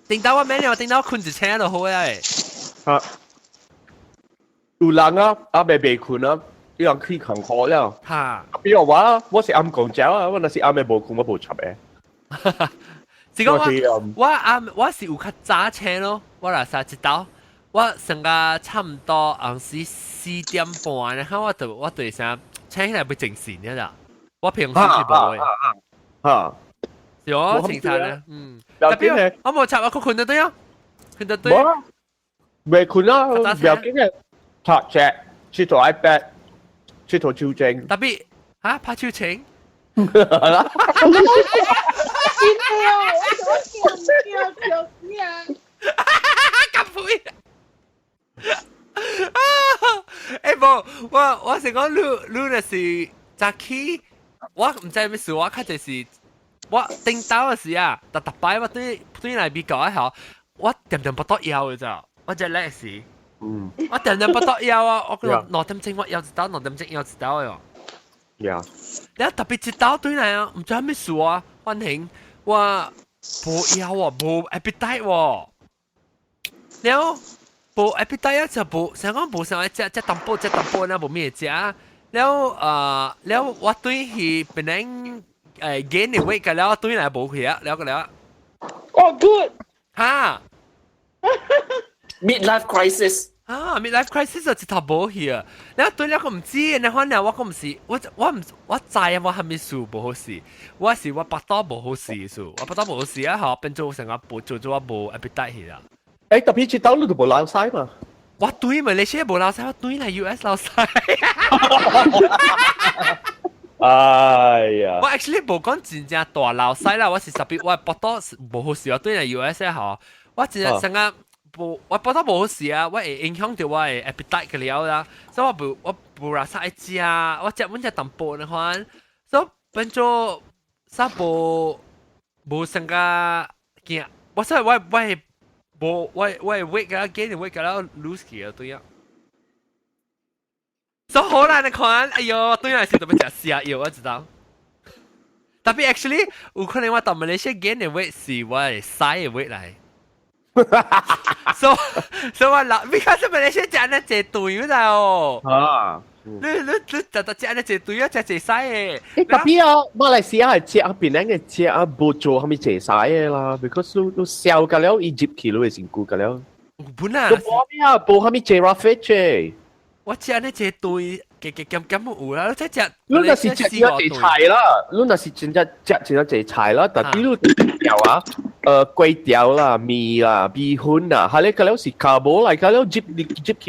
頂到我免了，頂到我睏一醒就好啊。啊，有人啊，啊未未睏啊，伊人去艱苦了。哈，比如我，我是暗講食啊，我若是暗暝無睏，我無插的。是講我我暗我是有較早醒咯，我若三一晝，我上個差唔多紅時4點半，然後我就我就啥醒起來欲精神了啦。我平時是無的。哈，是我清楚咧，嗯。特別我無插，我睏得對啊，睏得對。未睏啊，唔要緊嘅，拍隻，佚佗 iPad，佚佗手精。特別嚇拍手情。係啦。真的哦，我叫叫叫啊！咁肥啊！欸無，我我是講你你若是早起，我毋知咩事，我較濟是我頂晝的時啊，逐逐擺我對對來美國的吼，我定定腹肚枵的咋，我這叻時，我定定腹肚枵啊，我講2點鐘我枵一道，2點鐘枵一道的哦。 你特別一道對來啊，毋知咩事啊，反正我無枵喎，無 appetite 喎。了無 appetite 啊，就無，想講無想愛食食淡薄食淡薄，那無咩食。了啊，了我對去檳城gain 的 weight 個了，對來無去啊，了個了。哦，good。哈，midlife crisis。啊，midlife crisis 就一頭無去啊！了對了，我毋知，你反正我講毋是，我我毋我知啊，我啥物事無好勢，我是我腹肚無好勢數，我腹肚無好勢啊，吼，變做成個無做做我無 appetite 去啦。欸，特別這道你都無流屎嘛？我對嘛，你先無流屎，我對來 US 流屎。哎呀！我 actually 無講真正大流屎啦，我是特別我腹肚無好勢，我對來 US 吼，我真正成個。無，我腹肚無好勢啊，我會影響到我的 appetite 個了啦，所以我無我無啦啥愛食，我食阮食淡薄的款，所以變做啥無無成個驚，我真係我我無我我 weight 個 gain weight 個 lose 去啊對啊。所以好難看，哎喲，對啊，是特別食瀉藥，我知道。特別 actually 有可能我到馬來西亞 gain 的 weight 是我的使的 weight 來。所以我老，because 馬來西亞食那濟對啦哦。啊。你特特食那濟對啊，食濟使的。誒，特別啊，馬來西亞係食啊，檳城嘅食啊，無做啥物濟使的啦，because 你你燒個了，伊入去你會身軀個了。本啊。都無咩啊，無啥物濟 roughage 嘅。我食那濟對，加加減減有啦，你食。你若是食真濟菜啦，你若是真正食真正濟菜啦，但係你條啊，粿條啦、麵啦、米粉啦，係你個了是 carbo 來，個了入入去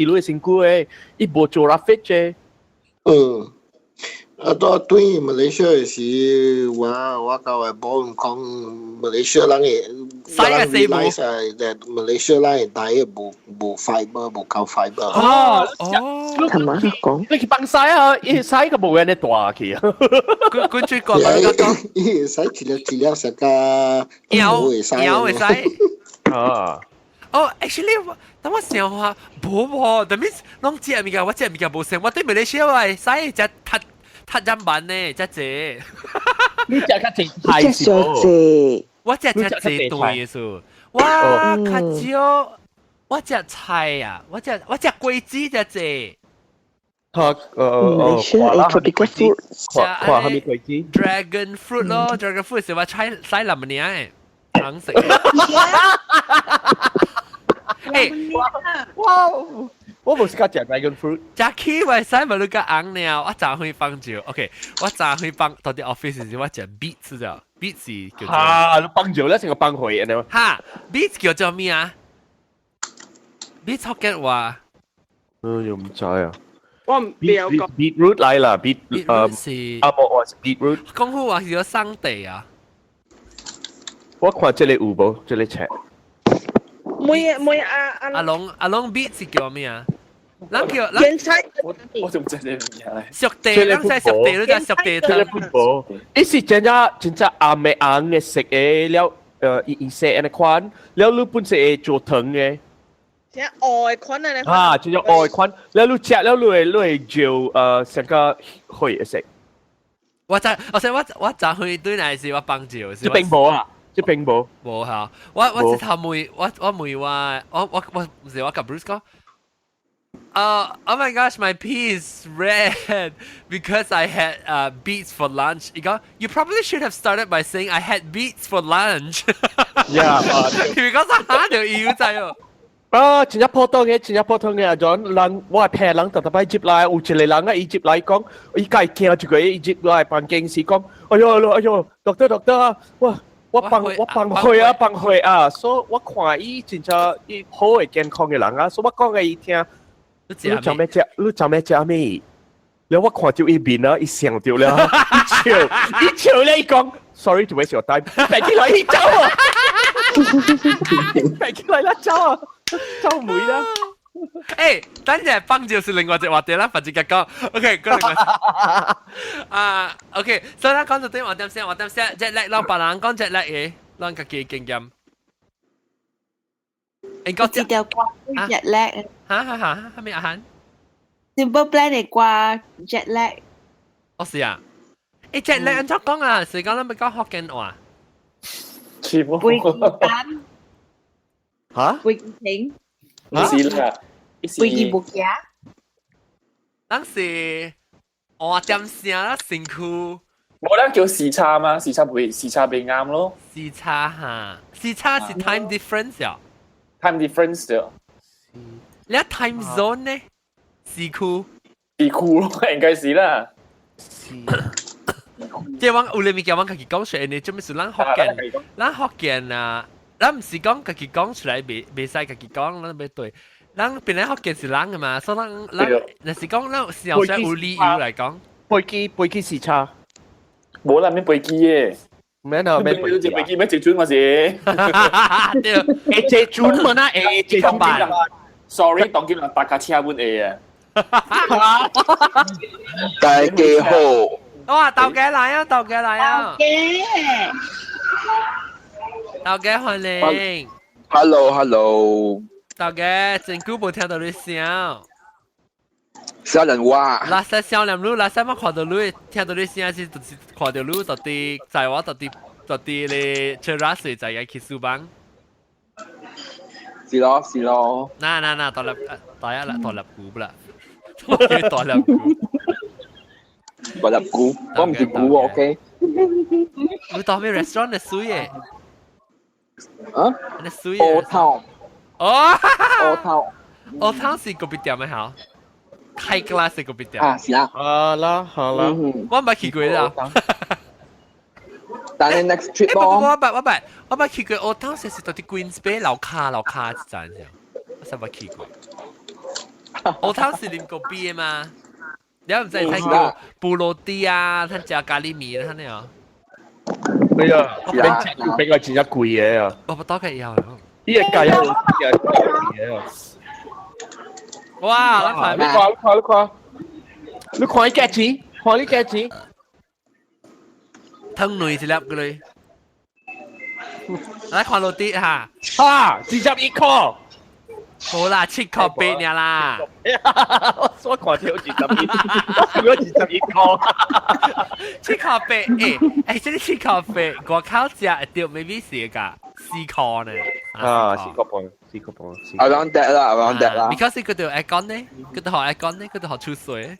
你的身軀的，伊無做 roughage 嘅。嗯，啊，到對馬來西亞時，我我甲我某講，馬來西亞人的，我人 realize that 馬來西亞人的 diet 無無 fiber，無夠 fiber。哦，哦，係嘛講？你去放屎啊！伊屎個無人咧大去啊！佢佢最講講，伊使一粒一粒食甲枵枵會使。啊！哦，actually 我等我想下，無無，that means 攏食物件，我食物件無成，我對馬來西亞話使食太太砧板呢，食濟。你食較濟菜是無？我食食濟對數，我較少，我食菜啊，我食我食果子食濟。嚇，誒 tropical fruit，看看蝦米果子？Dragon fruit 咯，dragon fruit 是我採採林爾的，紅色。誒，哇！我無是較食 dragon fruit，食起話使無你較紅了，我昨昏放尿，OK，我昨昏放到啲 office 時，我食 beets 咋，beets 叫做嚇，你放尿咧成個放血安尼。哈，beets 叫做咩啊？beets 福建話，嗯，又唔知啊。我唔了解。 beetroot 來啦，beet 是啊，無話是 beetroot。講好話是個生地啊。我看這個有無？這個冊。每每阿阿阿龍阿龍 beet 是叫咩啊？咱叫莧菜，我我就唔知你物件咧。熟地，咱使熟地，你知熟地這個不無，伊是真正真正紅的紅的色的了，伊伊色按呢款，了你本身會做糖的。成愛款啊！啊，就叫愛款，了你食了你會你會就成個血的色。我知，我說我我昨昏對來是我幫照，這並無啊。這並無。無嚇，我我直頭問我我問我我我我唔是我甲 Bruce 講。Oh my gosh, my pee is red because I had beets for lunch. 伊講，You probably should have started by saying I had beets for lunch. Yeah, because 嚇到伊有知哦。啊，真正普通嘅，真正普通嘅，阿 John，人我係聽人特特擺接來，有一個人啊，伊接來講，伊家驚一個，伊接來房間時講，哎喲哎喲，doctor doctor 啊，我我放我放血啊放血啊，所以我看伊真正伊好嘅健康嘅人啊，所以我講給伊聽，你做咩食？你做咩食咩？了我看到伊面啊，伊想到了，伊笑，伊笑咧，伊講，sorry to waste your time，爬起來伊走啊，爬起來啦走啊，走唔啦。誒，等陣放就是另外一個話題啦，反正講，OK，講另外啊，OK，所以咱講到對話點先，話點先，jet lag，讓別人講 jet lag 嘅，咱家己經驗。應該這條歌 jet lag。哈哈哈，係咪阿涵？Simple Plan 的歌 jet lag。哦是啊，誒 jet lag 按怎講啊？是講咱欲講福建話。全部。飛機單。嚇？飛機停。唔是啦，飛機無行。咱是換點聲啦，身軀。冇得叫時差嘛？時差會時差未啱咯。時差哈，時差是 time difference 啊。 time difference 啫。你 time zone 呢？時區。時區咯，應該是啦。即係我有啲物件我家己講出來，你做咩事？咱福建，咱福建啊，咱毋是講家己講出來，袂袂使家己講，咱欲對。咱本來福建是人的嘛，所以咱咱若是講咱是有有理由來講。飛機飛機時差。無啦，免飛機嘅。免啊，免飛機。飛機免坐船嘛是。對，會坐船嘛那會坐船。 Sorry，當今人搭架車阮會啊。大家好。哇，豆家來啊，豆家來啊。豆家。大家歡迎。 Hello，Hello。大家真久無聽到你聲。少年話。垃圾少年路，垃圾我看到你，聽到你聲是就是看到你到底在我到底到底咧，出拉水在個去書房。是咯，是咯。嗱嗱嗱，大粒大一啦，大粒股啦，我叫大粒股。大粒股，我唔是股喎，OK。你到咩 restaurant 嘅水嘅？啊？你水嘅？烏頭。哦。烏頭。烏頭是個別店嘅嚇。開 class 個別店。啊，是啦。好啦，好啦。我唔去過啦。但係 next trip 咯。我捌我捌我捌去過，我當時是到啲 Queens Bay 樓卡樓卡一站啫，我實捌去過。我當時啉過啤嘛，你唔知睇叫布羅迪啊，睇食咖喱麵，睇你啊。哎呀，比比我錢一貴嘢啊！我不多嘅有。呢個價有貴嘢啊！哇！你看，你看，你看，你看，你看伊價錢，看你價錢。湯類一粒個類，來看落啲嚇。哈，21塊。冇啦，7塊8爾啦。我看到21，我看到21塊。7塊8，欸欸，這個7塊8，外口食會著 maybe 是個4塊呢。啊，4塊半，4塊半。 Around that 啦，around that 啦。 Because 佢度愛講呢，佢度學愛講呢，佢度學出水。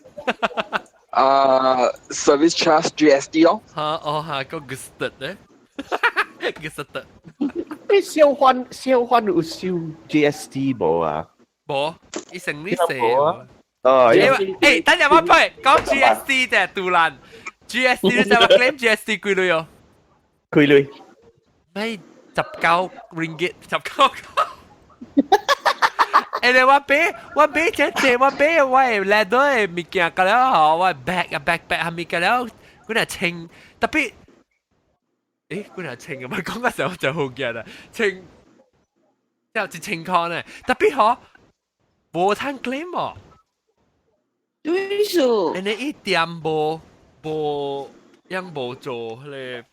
啊，service charge GST 咯。嚇，哦嚇，個 gusted 咧，gusted。你小販小販有收 GST 無啊？無，伊成你寫。哦，欸，等陣我配講 GST 啫，杜蘭 GST 你知我 claim GST 幾鐳哦？幾鐳？咩19 ringgit 19。欸，你我買我買這這我買我的 leather 的物件，個了吼，我 bag 啊 backpack 係物件了，幾若千特別。誒，幾若千啊？咪講個時候就好驚啦，千，有1000塊呢，特別嗬，無通 claim 哦。對數。你一點無無樣無做迄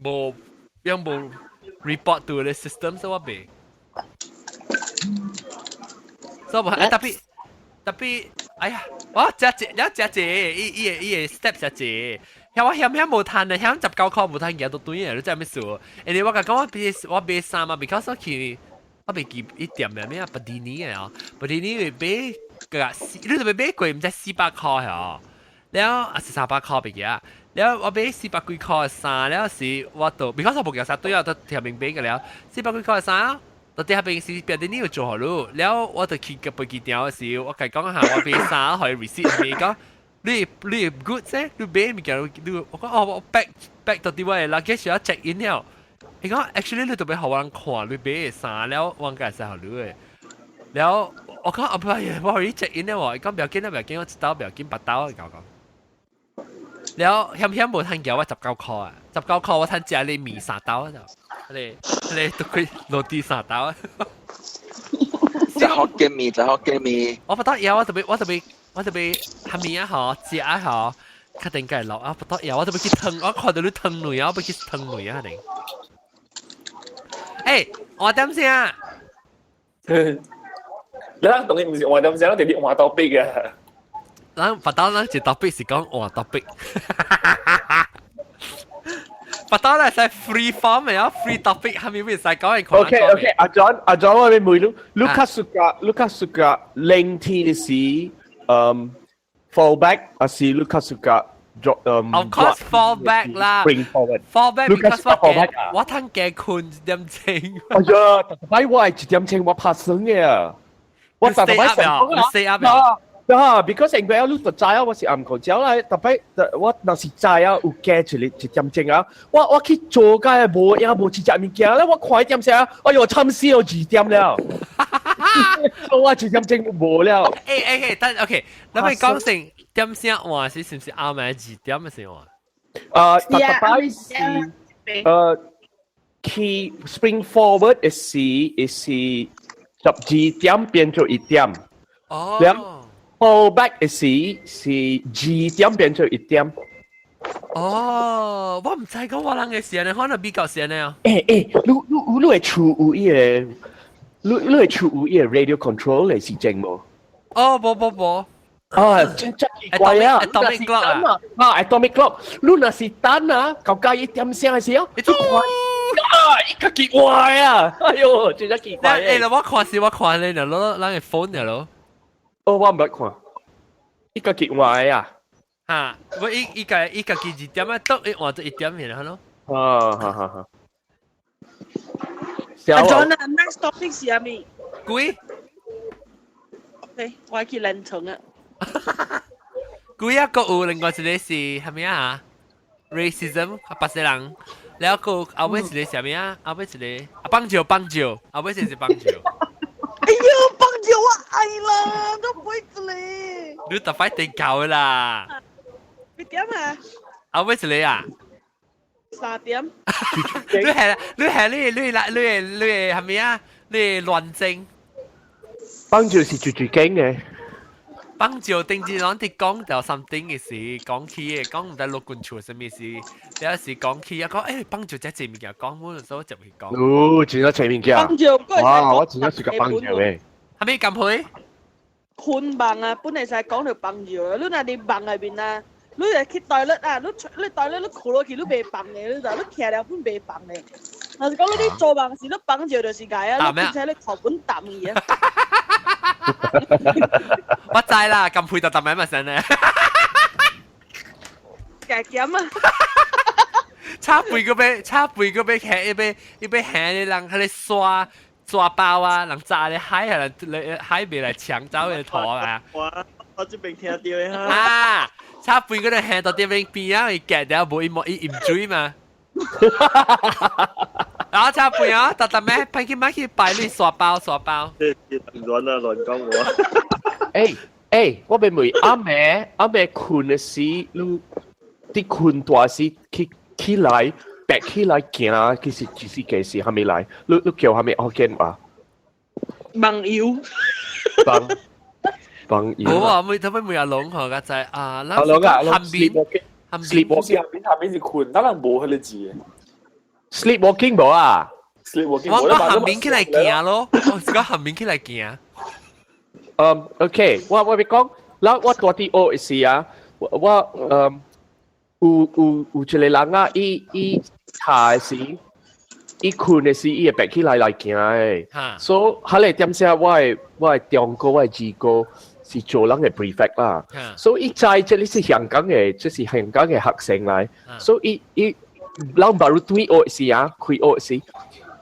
個，無樣無 report to the system，所以我袂。所以無特別特別，哎呀，我食一，了食一，伊伊個伊個 step 食一。遐我嫌遐無趁啊，遐19塊無趁，行到對啊，你知咩事？因為我甲講我買我買衫啊，because 我去我袂記伊店名咩啊，Padini 嘅哦，Padini 買個你特別買過毋知400塊哦，了啊是300塊袂記啊，了我買400幾塊嘅衫，了是我都，because 我無夾衫對啊，都條明買個了，400幾塊嘅衫。到底下邊是 Padini 有做好咯，了我就去個飛機場嘅時，我甲伊講下我買衫予伊 receipt 伊講。你你 good 啫，你買物件你我講哦，我 bag bag 到啲位 luggage 要 check in 了。伊講 actually 你特別予我人看你買嘅衫了，我應該會使予你嘅。了我講啊不係，我予你 check in 了喎。伊講不要緊啦，不要緊，我一刀不要緊，八刀伊講講。了險險無趁交我19塊啊，十九塊我趁食你麵三刀就，你你都可以落地三刀。食福建麵，食福建麵。我不得要，我特別我特別。我特別下面啊嗬，食啊嗬，確定該落啊，不得要，我特別去湯，我看到你湯類啊，我要去湯類啊，定。欸，我點先啊？你當然唔是換點聲，咱直接換 topic 嘅。咱白刀咱一 topic 是講換 topic。白刀咧係 free form 嘅啊，free topic 係咪會使講嘅？ OK OK，阿 John 阿 John 我問你，你較 suka 你較 suka 冷天嘅時，fall back，還是你較 suka drop Of course fall back 啦 Spring forward。 fall back 你較 because suka fall 我 back 啊？我通加睏1點鐘。哎呀，特擺我係1點鐘我拍醒嘅啊！我特擺成功你 stay up 啊！啊，because 因為你就知啊，我是暗暝走啦，特擺我若是知啊，有加一個1點鐘啊，我我去做街無影無一隻物件咧，我看一點聲，哎呦，慘死哦，2點了，我1點鐘無了。欸欸欸，等 OK，咱咪講成點聲換是是毋是暗暝2點嘅時換？啊，特特擺是去 spring forward 的時是12點變做1點。哦。了 fall back 的時是2點變做1點。哦，我毋知講我人嘅時呢，可能比較時呢。欸欸，你你你會厝有伊個，你你會厝有伊個 radio control 嘅時鐘無？哦，無無無。啊，真真奇怪啊！Atomic clock 啊，啊，atomic clock，你若是等啊，到家一點聲嘅時候，你看，啊，伊較奇怪啊！哎喲，真真奇怪。欸，我看是我看你咯，咱個 phone 咯。哦，我毋捌看，伊較奇怪啊！哈，我伊伊家伊家己2點啊，倒伊換做1點然後咯。啊，哈哈哈。阿 John 啊，next topic 是啥物？鬼。 OK，我去練床啊。鬼啊，個有另外一個是啥物啊？racism 白色人，然後個後尾一個啥物啊？後尾一個啊，棒球棒球，後尾一個是棒球。哎喲，棒球我愛啦，都唔會這裡。你特快定夠啦。幾點啊？後尾一個啊？ 3點。你係你係你你你你係咪啊？你亂政。棒球是最最驚嘅。棒球頂次攏佇講到 something 嘅時，講起嘅，講毋知陸軍處啥物事，有時講起啊，講欸棒球這濟物件講，我所以就會講。哦，真正濟物件。棒球，哇，我真正是個棒球嘅。係咪咁配？困夢啊，本來是講到棒球，你若佇夢內面啊，你會去 toilet 啊，你你 toilet 你睏落去，你袂放的，你就你徛了本袂放的。若是講你佇做夢時，你放尿就是害啊，你並且你頭本淡去啊。我知啦，咁配就特名咪成咧。加減啊！差背個欲，差背個欲行，伊欲伊欲行的人，彼个刷抓包啊，人炸咧海啊，來海袂來搶走的塗啊。我我這邊聽到的哈。啊，差背個咧行到這邊邊啊，伊夾掉無伊無伊飲水嘛。然後差背啊，特特咩？派去買去擺你刷包刷包。亂啊亂講我。欸欸，我欲問阿妹阿妹睏的時，你佇睏大時起起來，白起來行，其實其實其實還沒來，你你叫啥物福建話？夢遊。夢夢遊。無啊，每特別每阿龍嗬，個在啊，阿龍啊，下邊 sleepwalking 下邊下邊是睏，咱人無彼個字。 sleepwalking 無啊？sleepwalking 我講下面起來行咯，我是講下面起來行。嗯，OK，我我欲講，我我蹛佇學的時啊，我我嗯有有有一個人啊，伊伊查的時，伊睏的時，伊會爬起來來行的。所以，彼個點聲，我的我的中哥，我的二哥是做人的 prefect 啦。所以伊知這裡是香港的，這是香港的學生來。所以伊伊人 baru 轉學時啊，開學時，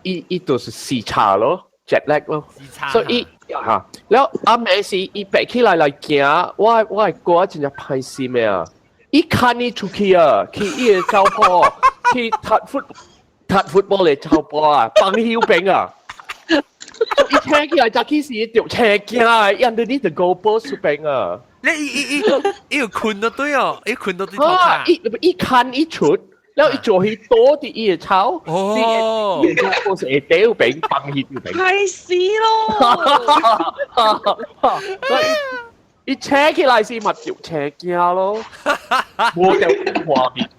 伊伊就是時差咯，jet lag 咯。所以伊嚇，了暗暝時伊爬起來來行，我我的哥真正歹心的啊！伊牽伊出去啊，去伊的走步，去踢 foot 踢 football 的走步啊，放休邊啊！伊醒起來早起時就青驚啊，underneath the goalpost 出邊啊！你伊伊伊伊有睏到對哦，伊睏到對頭啊！伊伊牽伊出，了伊做去倒佇伊的頭，哦，伊的 goalpost 下底有邊放去邊。太死咯！所以伊醒起來時嘛就青驚咯，無掉畫面。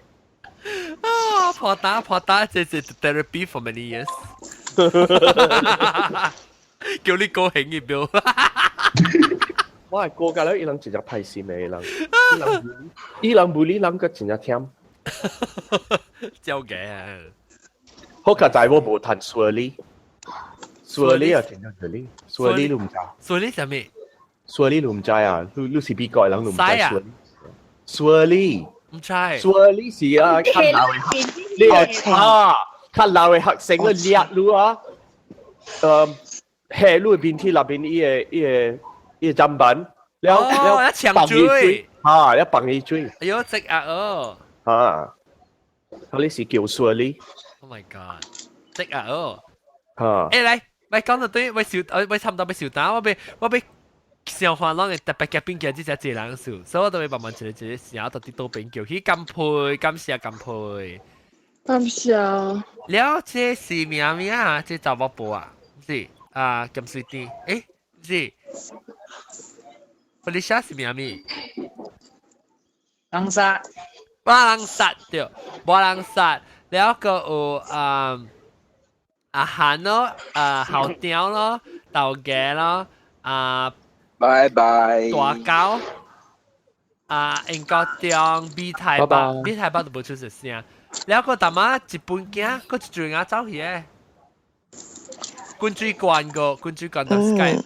啊，破打破打，這是 therapy for many years。叫你高興一表。我係過架了，伊人真正歹心的，伊人，伊人，伊人無理人閣真正忝。照嘅啊！好佳哉我無趁 swirly，swirly 啊，真正 swirly，swirly 你毋知？swirly 啥物？swirly 你毋知啊？你你是美國的人，你毋知 swirly？swirly 毋知。 swirly 是啊，較老的，你啊，較老的學生咧掠你啊，下你面體內面伊個伊個伊個砧板，了了搶水，啊，了放伊水。哎喲，積壓哦！啊，嗰啲是叫 swirly。 Oh my god！積壓哦！啊！欸來，來講到對，我小我差唔多欲收檔，我欲我欲上番攏會特別夾邊夾這隻濟人數，所以我都會慢慢一個一個寫到佇倒邊叫去感佩，感謝感佩。感謝。了，這是名名啊？這查某婆啊？是啊，鹹水甜，欸，是。Felicia 是名咩？紅沙。無人殺對，無人殺，了個有啊阿韓咯，啊後雕咯，豆芽咯，啊，拜拜，大狗，啊英國中美台北，美台北都無出聲，了個大媽一本鏡，閣一陣仔走去的，滾水罐個，滾水罐到 Skype，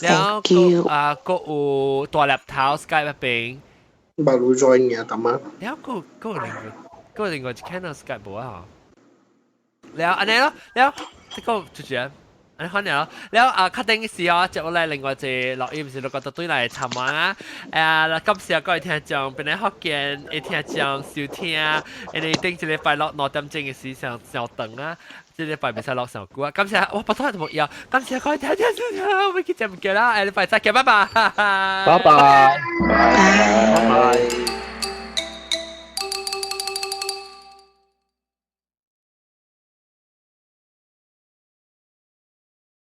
了個啊閣有大粒頭 Skype 那邊。捌有 join 嘅，大媽。了閣閣有另外，閣有另外一 channel Skype 無啊？了按呢咯，了這個就是按呢款了，了啊，確定時候接落來另外一個錄音是錄個對來參玩啊，誒，感謝各位聽眾，邊個福建的聽眾收聽，因為頂一禮拜六2點鐘的時上上長啊，這禮拜袂使錄上久啊，感謝我普通話都無要，感謝各位聽眾收聽，我們去節目見啦，下禮拜再見，拜拜，拜拜，拜拜。